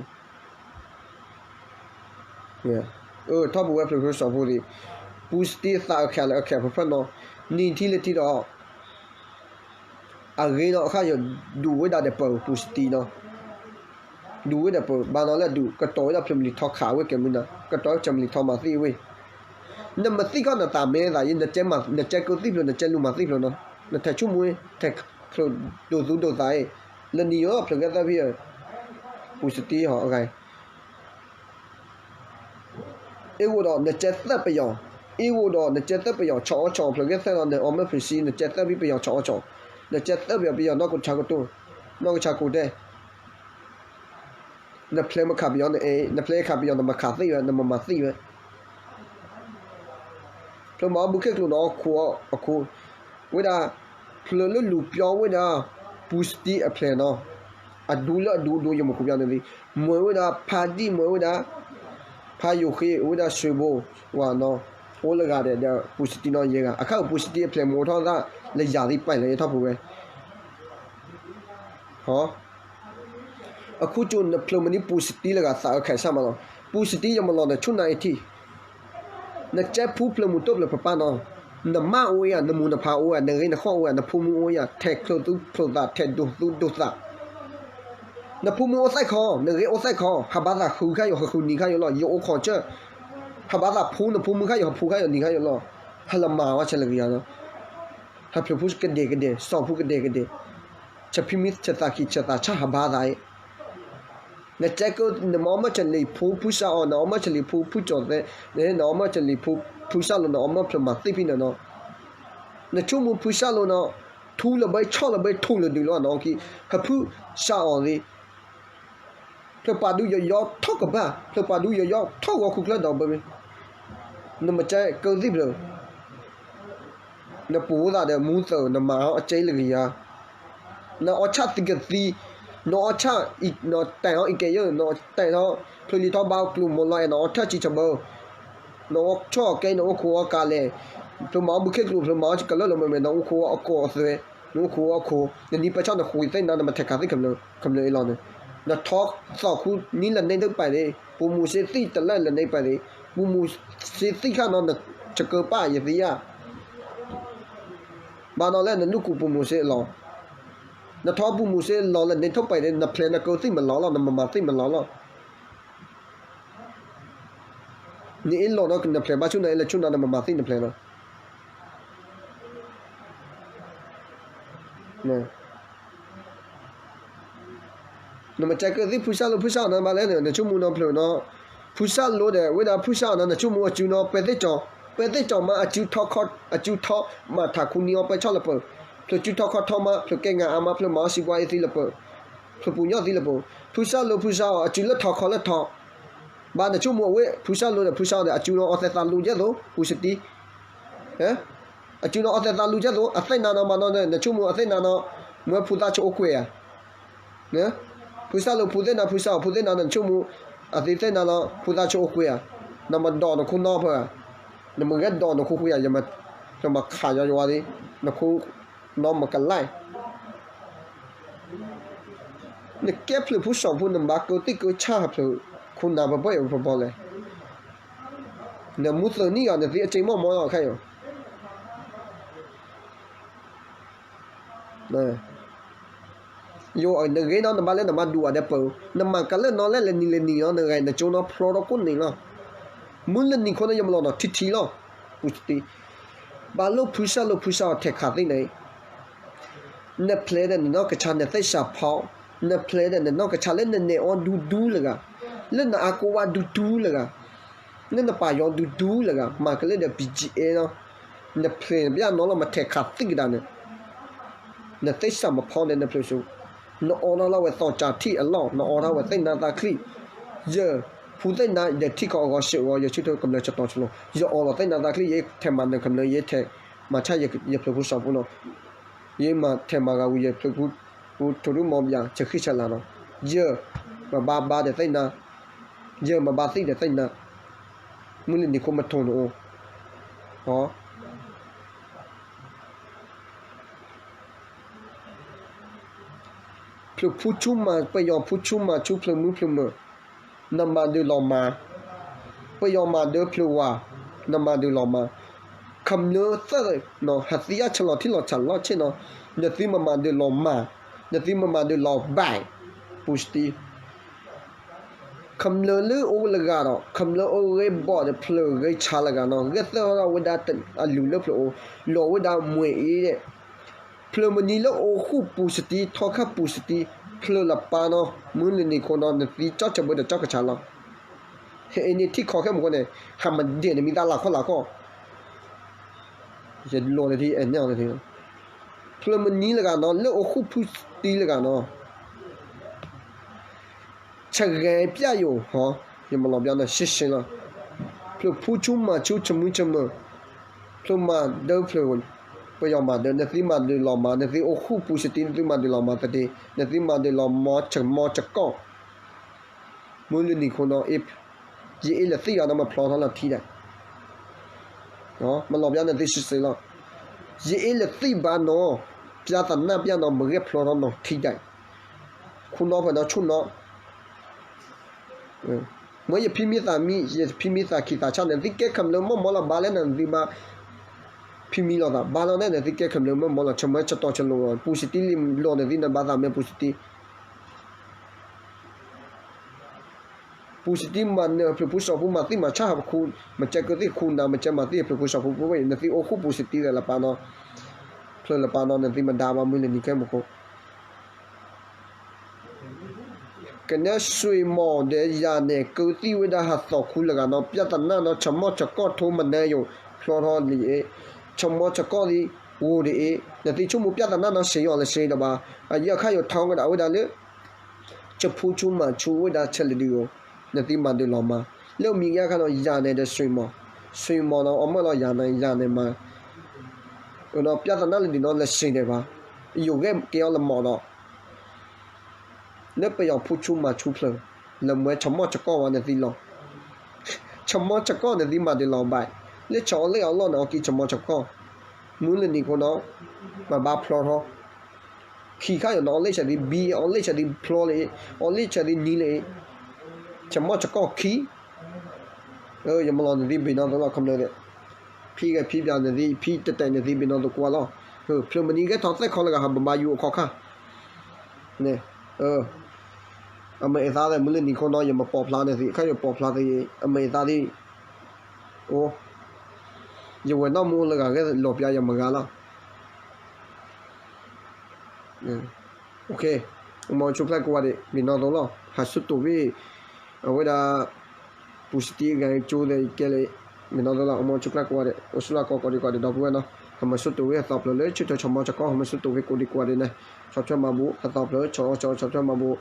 ထီၣ်ပူၤဝဲဖျၢၣ်ဖျၢၣ်စီၤဖိသ့ၣ် ပူၤစတံသးအခဲလၢာ်အခဲဖျၢၣ်ဖျၢၣ်နီၤ နံၤထံလၢထံဒီး အဂ့ၤနီၤ အခါယဒူးဝဲဒၣ်ဒီးပၢၤပူၤစတံနီၤ ဒူးဝဲဒီးပၢၤ ဘၣ်နီၤလၢအဒူး ကတီၤဝဲဒၣ်ဖျၢၣ်မုၢ်လံၤထီခးဝဲကဲမုၢ်နၤ ကတီၤဖျၢၣ်မုၢ်လံၤထီမၤသံဝဲ နမၤသံခီနသးမဲသးယဲ နကဲမၤ နကဲကၢသံဖျၢၣ် နကဲလူၤမၤသံဖျၢၣ်နီၤ နထဲးဆူမူ ထဲးဖျၢၣ်ဒိၣ်သူဒိၣ်သးအံၤ လၢနံၤယိၤဖျၢၣ်ဂဲၤသၢဖံ ပူၤစတံဟီအဂၤ အ့ၣ်ဂိၢ်ဒီးနကဲသၢပယီၤ အ့ၣ်ဂိၢ်ဒီးနကဲသၢပယီၤ ဆီၣ်အီၣ်ဆီၣ်အီၣ်ဖျၢၣ်ဂဲၤသၢလီၤ နအီၣ်မၢဖျၢၣ်စံ နကဲသၢဖံပယီၤဆီၣ်အီၣ်ဆီၣ် နကဲသၢပယီၤ ပယီၤနီၢ်ကဆါကတိၢ် နီၢ်ကဆါကိးတဲ နဖျဲးမခးပယီၤနအဲၣ် နဖျဲးခးပယီၤနမခးသံဝဲ နမမၤသံဝဲ ဖျၢၣ်မၤအီၣ်ဘုခ့ကျိၤနီၤ အခိၣ်အခိၣ် ဝဲဒၣ် ဖျၢၣ်လၢလူၤပျီဝဲဒၣ် ပူၤစတံအဖျဲၣ်နီၤ အဒူလၢအဒူဒူယမၤခိၣ်ပျီန့ၣ်သ့ မ့ၢ်ဝဲဒၣ် ဖးဒံၣ် မ့ၢ်ဝဲဒၣ် ဖးယိၤဃ့ ဝဲဒၣ်စှ့ဘိ ဝၤနီၤ အိၣ်လၢဂၤဒီး ဒီးပူၤစတံနီၤယဲၢ်ဂၤ အခါပူၤစတံအဖျဲၣ်မ့ၢ်အိၣ်ထီၣ်သး လၢယၤသံပာ်လၢယထီၣ်ပူၤဝဲ ဟီ အခိၣ်ကၠိနဖျၢၣ်မ့ၢ်ဒ်ပူၤစတံလၢဂၤသးအခဲစၢ်မးလီၤ. ပူၤစတံယမၤလီၤနဆူနၤအံၤထံၣ်, နကဲဖူဖျၢၣ်မူၤတၢၢ်ဖျၢၣ်ပပၢ်နီၤ, နမါအိၣ်ယၤ, နမူၤနဖးအိၣ်ယၤ, နဂ့ၤနဃီၣ်အိၣ်ယၤ, နဖိမုၣ်အိၣ်ယၤ, ထဲးချိၣ်သူချိၣ်သး ထဲးဒိၣ်သူဒိၣ်သး, နဖိမုၣ်အိၣ်သဲၣ်ခီ, နဂ့ၤအိၣ်သဲၣ်ခီ, ဟးဘါသးဃုခါယိာ် ဟးဃုနံၤခါယိာ်လီၤ. ယအိၣ်ခိးကၢၢ်, ဟးဘါသးဖှူနဖိမုၣ်ခါယိာ် ဟးဖှူခါယိာ်နံၤခါယိာ်လီၤ. ဟးလၢမၤဝဲဆဲးလၢကယၤလီၤ. ဟးဖျၢၣ်ဖှူကဒဲကဒဲ, စီၤဖှူကဒဲကဒဲ, ဆၢဖံမ့ၢ်ဆၢသးခံ ဆၢသးဆၣ်ဟးဘါသးအံၤ, နကဲကၢၢ် နမၤအီၣ်မၢၢ်ဆၢလံၤဖှူဖုစၢ်အီၤ, နအီၣ်မၢၢ်ဆၢလံၤဖှူဖုကၠီၤသဲး, နအီၣ်မၢၢ်ဆၢလံၤဖှူဖုစၢ်လိၤ နအီၣ်မၢၢ်ဖျၢၣ်မၤသ့ၣ်ဖံန့ၣ်နီၤ, နဆိကမိၣ်ဖုစၢ်လိၤနီၤ, ထူလၢၤဘၣ်ဆီၣ်လၢၤဘၣ်ထူလၢၤဒုးလီၤနီၤ, ဟးဖုစၢ်အီၤသ့ၣ် ဖျၢၣ်ပာ်ဒူယီၤယီၤထီၣ်ကဘၣ်, ဖျၢၣ်ပာ်ဒူယီၤယီၤထီၣ်ဂီၤခူကျၢၢ်ဒီးဘၢ, နမ့ၢ်ကဲကၢသံၣ်ဖျၢၣ်, နပူၤသးဒီးမူသၢၣ် နမၤအီၤအကဲလၢကယၤ, နအီၣ်ဆၣ်သံကသံ, နအီၣ်ဆၣ်, နတဲာ်အီၤအံၤကဲယၢ်, နတဲာ်ထီၣ်ဖျိလံထီၣ်ဘါကျိၤမီၤလီၤအဲၣ် နအီၣ်ဆၣ်စံးဆၢဘၢ, နအီၣ်ဆၣ်အီၤကဲ နအိၣ်ခိးအီၤကးလဲၣ်, ဖျိမၤအီၣ်ဘုခ့ကျိၤ ဖျိမၤအီၣ်ကလၢာ်လၢမ့မ့ၢ် နအိၣ်ခိးအီၤအကိာ်အသွဲ, နအိၣ်ခိးအီၤအခိး, နနံၤပၢဆၣ်နဃုသ့ၣ်နါ နမ့ၢ်ထဲးခးသ့ၣ် ခမျၢၢ်အံၤလီၤန့ၣ်, နထီသီၣ်ခူနံၤလၢန့ၢ်တပာ်သ့, ပူၤမူၤစ့သံၣ်တလၢလၢန့ၢ်ပာ်သ့, ပူၤမူၤစ့သံၣ်ခါနီၤ နကကၢပာ်ယသံယါ ဘၣ်နီၤလၢနလူၢ်ကူပူၤမူၤစ့အလီၢ်, နထီပူၤမူၤစ့လီၤလၢန့ၢ်ထီၣ်ပာ်သ့ နဖျဲးနကၢသံၣ်မလီၤလီၤ နမၤမၤသံၣ်မလီၤလီၤ. နအ့ၣ်လိာ်နီၤ နဖျဲးဘၣ်ဆူၣ်နီၤ အ့ၣ်လၢဆူၣ်နီၤ နမၤမၤသံၣ်နဖျဲးလီၤ. နမ့ၢ်ကဲကၢသံၣ်ဖုစၢ်လိဖုစၢ်အီၤနီၤ ဘၣ်လဲၣ်န့ၣ် နဆိကမိၣ်နီၤဖျၢၣ်နီၤ, ဖုစၢ်လိဒီး ဝဲဒၣ်ဖုစၢ်အီၤနီၤ နဆိကမိၣ်အစုနီၤ ပဲသ့ၣ်ကၠီၤ, ပဲသ့ၣ်ကၠီၤမး အစုထီခီ, အစုထီမၤထးခူနံၤအီၤပဲဆၣ်လၢပၢၢ်, ဖျၢၣ်စုထီခီထီမး ဖျၢၣ်ကဲငါအါမး ဖျၢၣ်မၤအီၣ်စံးဘှါအ့ၣ်သံလၢပၢၢ်, ဖျၢၣ်ပူၤညီၣ်သံလၢပၢၢ်, ဖုစၢ်လိဖုစၢ်အီၤ အစုလၢထီခီလၢထီ ဘၣ်နဆိကမိၣ်အဝဲ ဖုစၢ်လိဒီးဖုစၢ်အီၤဒီး အစုနီၤအီၣ်သဲးသးလူကဲသိး ပူၤစတံ, အစုနီၤအီၣ်သဲးသးလူကဲသိး အသ့ၣ်နါနီၤမးနီၤ နဆိကမိၣ်အသ့ၣ်နါနီၤ, မ့ၢ်ဖုသၣ်ဆိအိၣ်ကွဲၤဧါ, ဖုစၢ်လိဖုသ့ၣ်နါ ဖုစၢ်အီၤဖုသ့ၣ်နါ နဆိကမိၣ် အသ့ၣ်သ့ၣ်နါနီၤ ဖုသၣ်ဆိအိၣ်ကွဲၤဧါ, နမၤဒိးနခိၣ်နီၢ်ဖၢဧါ, နမ့ၢ်ဂဲၤဒိးနခိၣ်ဃုဧါ, ယမၤခးယီယဝါသ့, နခိၣ်နီၢ်မကလဲၣ် နကဲဖျၢၣ်ဖိစီၤဖိ နဘၣ်ကၢသံၣ်ကၢဆၣ်ဖျၢၣ်ခိၣ်နၢ်ပှဲၤပှဲၤအံၤပဘီလဲၣ်, နမူသၢနံၣ်ဂၤ နသံအစ့မီၢ်မီၢ်လီၤခဲအံၤ, ယိၤနဂ့ၤနီၤ နဘၣ်လၢနဘၣ်ဒူးအီၤဒီးပၢၢ်, နမၤကလၢာ်နီၤလဲၣ် လၢနံၤလၢနံၤလီၤ နဂၤနကၠိနီၤဖျီထီၣ်ကိးနံၤလီၤ, မုၢ်လၢနံၤခိၣ်န့ၣ် ယမၤလီၤနီၤထံထံလီၤ, ပူၤစတံ, ဘၣ်လိၣ်ဖုစၢ်လိဖုစၢ်အီၤထဲးခးသ့ၣ်န့ၣ် နဖျဲးဒီးနနီၢ်ကဆါနသ့ၣ်စးဖီ, နဖျဲးဒီးနနီၢ်ကဆါလၢနနဲၣ်အီၤဒူဒူလၢၤဂၤ, လၢနအါကိးဝါဒူဒူလၢၤဂၤ, လၢနပာ်ယီၤဒူဒူလၢၤဂၤ မၤကလၢာ်ဒီး ပံၣ်ကၠံအဲၣ် နီၤ, နဖျဲးဘၣ်နီၤလီၤ မၤထဲးခးသ့ၣ်ကဒါန့ၣ်, နသ့ၣ်စးမဖီန့ၣ် နဖျၢၣ်ဆူ, နအိးထီၣ်လီၤဝဲသီၣ်ကၠၤထံၣ်အလီၢ် နအိးထီၣ်ဝဲသ့ၣ်နါသးချံ, ယဖုသ့ၣ်နါ ယထံၣ်ခီအဂီၤစၢၤအဂီၤ ယဆၢထၢၣ်ကမျၢၢ်ဆတီဆလိၤ ယအိးလီၤသ့ၣ်နါသးချံ ယထဲးမၤနၢၤကမျၢၢ် ယထဲးမၤဆါယဖျၢၣ်ဖိစီၤဖိနီၤ, ယမၤထဲးမၤဂၤဝံၤ ယဖျၢၣ်ဖိ ပူၤထိၣ်ဒူၣ်မီၢ်ဘၣ် ဆၢဃံဆၢလၤနီၤ, ယမၤဘၣ်ဘါဒီးသ့ၣ်နါ, ယမၤဘၣ်သံၣ်ဒီးသ့ၣ်နါ, မုၢ်လၢနံၤခိၣ်မထိၣ်နအိၣ်, ဖျၢၣ်ဖိဆူၣ်မၤ ပယီၤဖိဆူၣ်မၤဆူၣ် ဖျၢၣ်မုၢ်ဖျၢၣ်မုၢ်, နမၤဒုးလီၤမၤ, ပယီၤမၤဒုးဖျၢၣ်ဝၤ, နမၤဒုးလီၤမၤ, ခမျၢၢ်သၢၣ်နီၤ ဟးသံယါဆၢလီၤထံလီၤဆးလီၤဆ့ၣ်နီၤ, နသုမၤမၤဒုးလီၤမၤ, နသုမၤမၤဒုးလီၤဘၣ်, ပူၤစတံ ခမျၢၢ်လၢအိၣ်လၢဂၤဒီး ခမျၢၢ်အိၣ်ဂ့ၤဘီၣ်ဒီးဖျၢၣ်ဂ့ၤဆါလၢဂၤနီၤ ဂဲၤသၢထီၣ်ဝဲဒၣ်အလုၢ်လၢဖျၢၣ်အိၣ် လီၤဝဲဒၣ်မှဲၤအ့ဒီး ဖျၢၣ်မနံၤလၢအိၣ်ဃုာ်ပူၤစတံ ထီခါပူၤစတံ ဖျၢၣ်လပၢ်နီၤ မုၢ်လၢနံၤခိၣ်နီၤ နသံကၠီၣ်ဆၢဘၢဒီးကၠီၣ်ကဆးလီၤ. ဟဲအ့န့ၢ်ထံၣ်ခီခဲမုၢ်ဃိန့ၣ် ဟးမၤဒဲးနမံၤသၣ်လၤခီလၤခီ ယလိာ်န့ၣ်ထံ အဲၣ်န့ၣ်အီၤန့ၣ်ထံ ဖျၢၣ်မနံၤလၢဂၤနီၤ လၢအိၣ်ဃုာ်ဖုစတံလၢဂၤနီၤ ဆဂဲၤပျၢ်ယိာ်ဟီ ယမၤလီၤဘျါနီၤ ရှဲရှဲလီၤ. ဖျၢၣ်ဖိဆူၣ်မၤဆူၣ် ဆမုၢ်ဆမၢၢ် ဖျၢၣ်မၤဒၢဖျၢၣ် ပယီၤမၤဒၢ နသုမၤဒုးလီၤမၤ နသုအိၣ်ဃုာ်ပူၤစတံ နသုမၤဒုးလီၤမၤသဒ့ နသုမၤဒုးလီၤမၤ ဆမီၣ်ဆကီၢ် မုၢ်လၢနံၤခိၣ်နီၤ ယအ့ၣ်လၢသံၣ်ဂၤနီၤ မဖျီထီၣ်လီၤထံဒၣ် မၤလီၤဘျါနသုရှဲရှဲလီၤ. ယအ့ၣ်လၢသံၣ်ဘၣ်နီၤ ပျါသနၣ်ပျၢ်နီၤ မ့ၢ်ဂဲၤဖျီထီၣ်နီၤထံဒၣ် ခိၣ်နီၣ်ဖဲနီၤဆိၣ်နီၤ မ့ၢ်ယဖံမံသးမံ ယဖံမံသးခံသးဆၣ်န့ၣ် သုကဲခမျၢၢ်မီၢ်မီၢ်လီၤ ဘၣ်လဲၣ်န့ၣ် သုဘၣ်ဖံမံလိာ်သး ဘၣ်လီၤန့ၣ် သုကဲခမျၢၢ်မီၢ်မီၢ်လီၤ ဆၢမၢဆတီၢ်ဆလိာ် ပူၤစတံလံ လီၤန့ၣ် သုနဘၣ်သးမ့ၢ်ပူၤစတံ ပူၤစတံမၤနၢၤဖျၢၣ်ဖိစီၤဖိ မၤသံၣ်မၤဆၣ်ဟးပခူ မၤစၢၤကၢသံၣ်ခူနၤ မၤစၢၤမၤသံၣ်ဖျၢၣ်ဖိစီၤဖိ ပဝဲ နသုအိၣ်ဃူပူၤစတံလၢလပၢ်နီၤ ဖျၢၣ်လပၢ်နီၤ နသုမဒါဘၣ်မုၢ်လၢနံၤခဲမုၢ်ခိၣ် ကနဲဆွ့ၤမီၣ်ဒီးယၤန့ၣ် ကၢသံၣ်ဝဲဒၣ်ဟးသီၣ်ခူလၢဂၤနီၤ ပျၢ်သနၣ်နီၤ ဆၢမီၣ်ဆကီၢ်ထိမနုၤယိာ် ဖျီထီၣ်လံအ့ၣ် ဆၢမီၣ်ဆကီၢ်သံ ဂိၤဒ်အ့ၣ် နသုဆိကမိၣ်ပျၢ်သနၣ်နီၤ စ့ယီၤလၢစ့ဒီးဘၣ် အယဲၢ်ခါယိာ်ထီကဒၣ်ဝဲဒၣ်လၢ ဆ ဆၢဖူဆူမၤဆူဝဲဒၣ်ဆဲးလၢဒုးဧိၤ, နသုမၤဒုးလီၤမး, လၢအမံၤဂ့ၤအခါနီၤ ယၤန့ၣ်ဒီးစွံမီၤ, စွံမီၤနီၤ အမၢလီၤယၤန့ၣ် ယၤန့ၣ်မး, နီၤ ပြဿနာလၢဒုးနီၤ လၢစံးန့ၣ်ဘၣ်, ယိၤဂဲၢ်က့ၤအီၤလၢမီၤဒီး လၢပယီၤဖူဆူမၤဆူဖျၢၣ်, လၢမွဲဆမီၣ်ဆကီၢ်ဝဲနသံလီၤ. ဆမီၣ်ဆကီၢ်နသံမၤဒုးလီၤဘၣ်, လၢဆၢအီၤလ့ၣ်အီၤလီၢ်န့ၣ် အီၣ်ကံၢ်ဆမီၣ်ဆကီၢ်, မုၢ်လၢနံၤခိနီၤ, ပဘၣ်ဖျီထီၣ်, ခံခါယိၤနီၤ အီၣ်လ့ၣ်ဆၢသံဘံ အီၣ်လ့ၣ်ဆၢသံဖျီလၢအံၤ, အီၣ်လ့ၣ်ဆၢသံနံၤလၢအံၤ, ဆမီၣ်ဆကီၢ်ခံ ယမၤလီၤနသံဘ့ၣ်နီၣ်သိးလီၤ ခီပညီ, ဖံဂဲၤဖံပၠးနသံ ဖံတတဲာ်နသံဘ့ၣ်နီၣ်သိးကွၢ်လီၤ, ဖျၢၣ်မနံၤဂဲၤထီၣ်သဲခီလၢဂၤဟးဘၣ်ဘါယူၤအခီခါ, န့ၣ်, အမ့ၢ်အသးလၢမုၢ်လၢနံၤခိနီၤ ယမၤပိာ်ဖျါနသံ ခါယပိာ်ဖျါသ့ အမ့ၢ်အသးသ့, အိ, ယဝဲၤနီၣ်မူလၢဂၤဂဲၤလီၤပျါယမၤဂၤလီၤ. အိၣ်ဆူၣ်ချ့ကိးဂၤဒဲး ဘ့ၣ်နီၣ်သိးလီၤ ဟးဆူၣ်တိာ်ဝဲ, အဝဲဒၣ် ပူၤစတံအဂၤကၠိသဲးကဲလၢ, ဘ့ၣ်နီၣ်သိးလီၤ အိၣ်ဆူၣ်ချ့ကိးဂၤဒဲး အိၣ်ဆူၣ်လီၤကိးဂၤဒဲး ဒီပုၢ်ဝဲၢ်နီၤ, ဟးမၤဆူၣ်တိာ်ဝဲဟးသီဖျၢၣ်လၢဆၢထၢၣ်ဆမီၣ်ဆကီၢ် ဟးမၤဆူၣ်တိာ်ဝဲကိးဒံကိးဂၤဒဲးန့ၣ်, ဆီၣ်ထွဲမၤဘူၣ် ဟးသီဖျၢၣ် ဆီၣ်ဆီၣ်ဆီၣ်ထွဲမၤဘူၣ်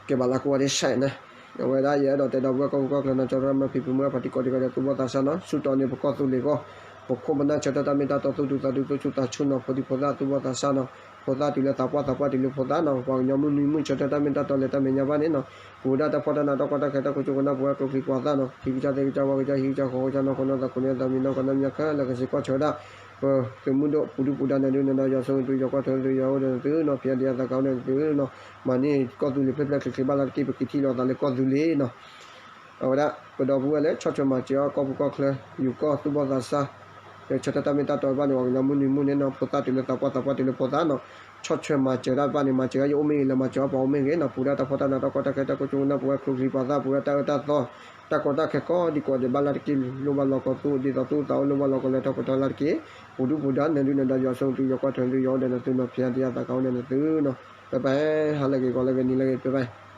ကဲဘၣ်လၢကိးဂၤဒဲးစဲးန့ၣ်, အဝဲဒၣ်ယအဲၣ်ဒိးတဲဒီပုၢ်ဝဲၢ်ကီၢ်ပူၤကီၢ်ချၢနီၤ ကၠီၤတရၣ်မၤဖံးဖုးမုၢ်အဖးတံၢ်ကိးဒံကိးဂၤဒဲး သူၣ်ဘီၣ်သးစၢ်နီၤ, ဆူၣ်တီၢ်န့ၢ်ပကီၢ်သူလ့ၤကီၢ်, ပခိၣ်ပနၢ်ဆၢထၢၣ်တၢ်မ့ၢ်တၢ်တီ သူၣ်ဒူသးဒူ သူၣ်ဆူၣ်သးဆူၣ်နီၤ ဖိဒံဖိသၣ်သူၣ်ဘီၣ်သးစၢ်နီၤ, ဖိသၣ်တုၤလၢသးပှၢ် သးပှၢ်တုၤလၢဖိသၣ်နီၤ, ပှၤကညီမုၢ်နွံမုၢ်ဆၢထၢၣ်တၢ်မ့ၢ်တၢ်တီလၢတၢ်မဲာ်ညါဘၣ်န့ၣ်နီၤ, ပူၤဒၣ်တၢ်ဖှီၣ်တၢ်နးတၢ်ကီတၢ်ခဲတၢ်ကိးကၠိကနၢ်ပဝဲကျိချံပှၤသၣ်နီၤ, ထံကစၢ်သ့ၣ်ကစၢ်ဝၣ်ကစၢ်ဟံၣ်ကစၢ်ဃီကစၢ်နီၢ်ခိနီၢ်သးခိၣ်န့ၣ် သးမံၤနီၢ်ကနၣ်မ့ၢ်ခဲလၢာ်ကဆ့ကီၢ်ဆၢဒၣ်, ပသုးမုၢ်ဒိၣ်ပူၤဒုၣ်ပူၤဒါနဒုၣ်နဒါယွၤဆိၣ်ဂ့ၤသုယွၤကွၢ်ထွဲသုယွၤအိၣ်ဒီးနသုနီၤ, ဖံးအဒံအသးကဟီၣ်န့ၣ်သုနီၤ, မၤန့ၢ်ကီၢ်သူလ့ၤဖျၢၣ်ဖျၢၣ်ချ့ချ့ဘၣ်လၢတက့ၢ် ပက့ၤထံၣ်လိာ်သးလၢကီၢ်သူလ့ၤနီၤ အဝဲဒၣ်ပဒီပုၢ်ဝဲၢ်လၢဆီၣ်ထွဲမၤစၢၤအီၤ ကီၢ်ပူၤကီၢ်ချၢ ယူၤကီၢ်သူၣ်ဘီၣ်သးစၢ်, လၢဆၢထၢၣ်တၢ်မ့ၢ်တၢ်တီဘၣ်န့ၣ် ပှၤကညီမုၢ်နွံမုၢ်န့ၣ်နီၤ ဖိသၣ်တုၤလၢသးပှၢ် သးပှၢ်တုၤလၢဖိသၣ်နီၤ, ဆီၣ်ထွဲမၤစၢၤတၢ်ဘၣ်န့ၣ် မၤစၢၤယအိၣ်မ့ၢ်ဂ့ၤ လၢမၤစၢၤအီၤပှၤအိၣ်မ့ၢ်ဂ့ၤနီၤ, ပူၤဒၣ်တၢ်ဖှီၣ်တၢ်နးတၢ်ကီတၢ်ခဲတၢ်ကိးကၠိကနၢ်ပဝဲကျိချံပှၤသၣ် ပူၤဒၣ်တၢ်အၢတၢ်သီ တၢ်ကီတၢ်ခဲကိးဒံကိးဂၤဒဲးဘၣ်လၢတက့ၢ် လိၣ်ဘၣ်လီၤကီးသူၣ်ဒ်သိးသူၣ်သးအိၣ်လိၣ်ဘၣ်လီၤကီးလဲၤထီၣ်ပတီၢ်လၢတက့ၢ်, ပူၤဒုၣ်ပူၤဒါနဒုၣ်နဒါယွၤဆိၣ်ဂ့ၤသုယွၤကွၢ်ထွဲသုယွၤအိၣ်ဒီးနသုနီၤ, ဖံးအဒံအသးကဟီၣ်န့ၣ်နသုနီၤ, ပပၢ် ဟါလၢအဂ့ၤ ဂီၤလၢအဂ့ၤ နံၤလၢအဂ့ၤ ပပၢ်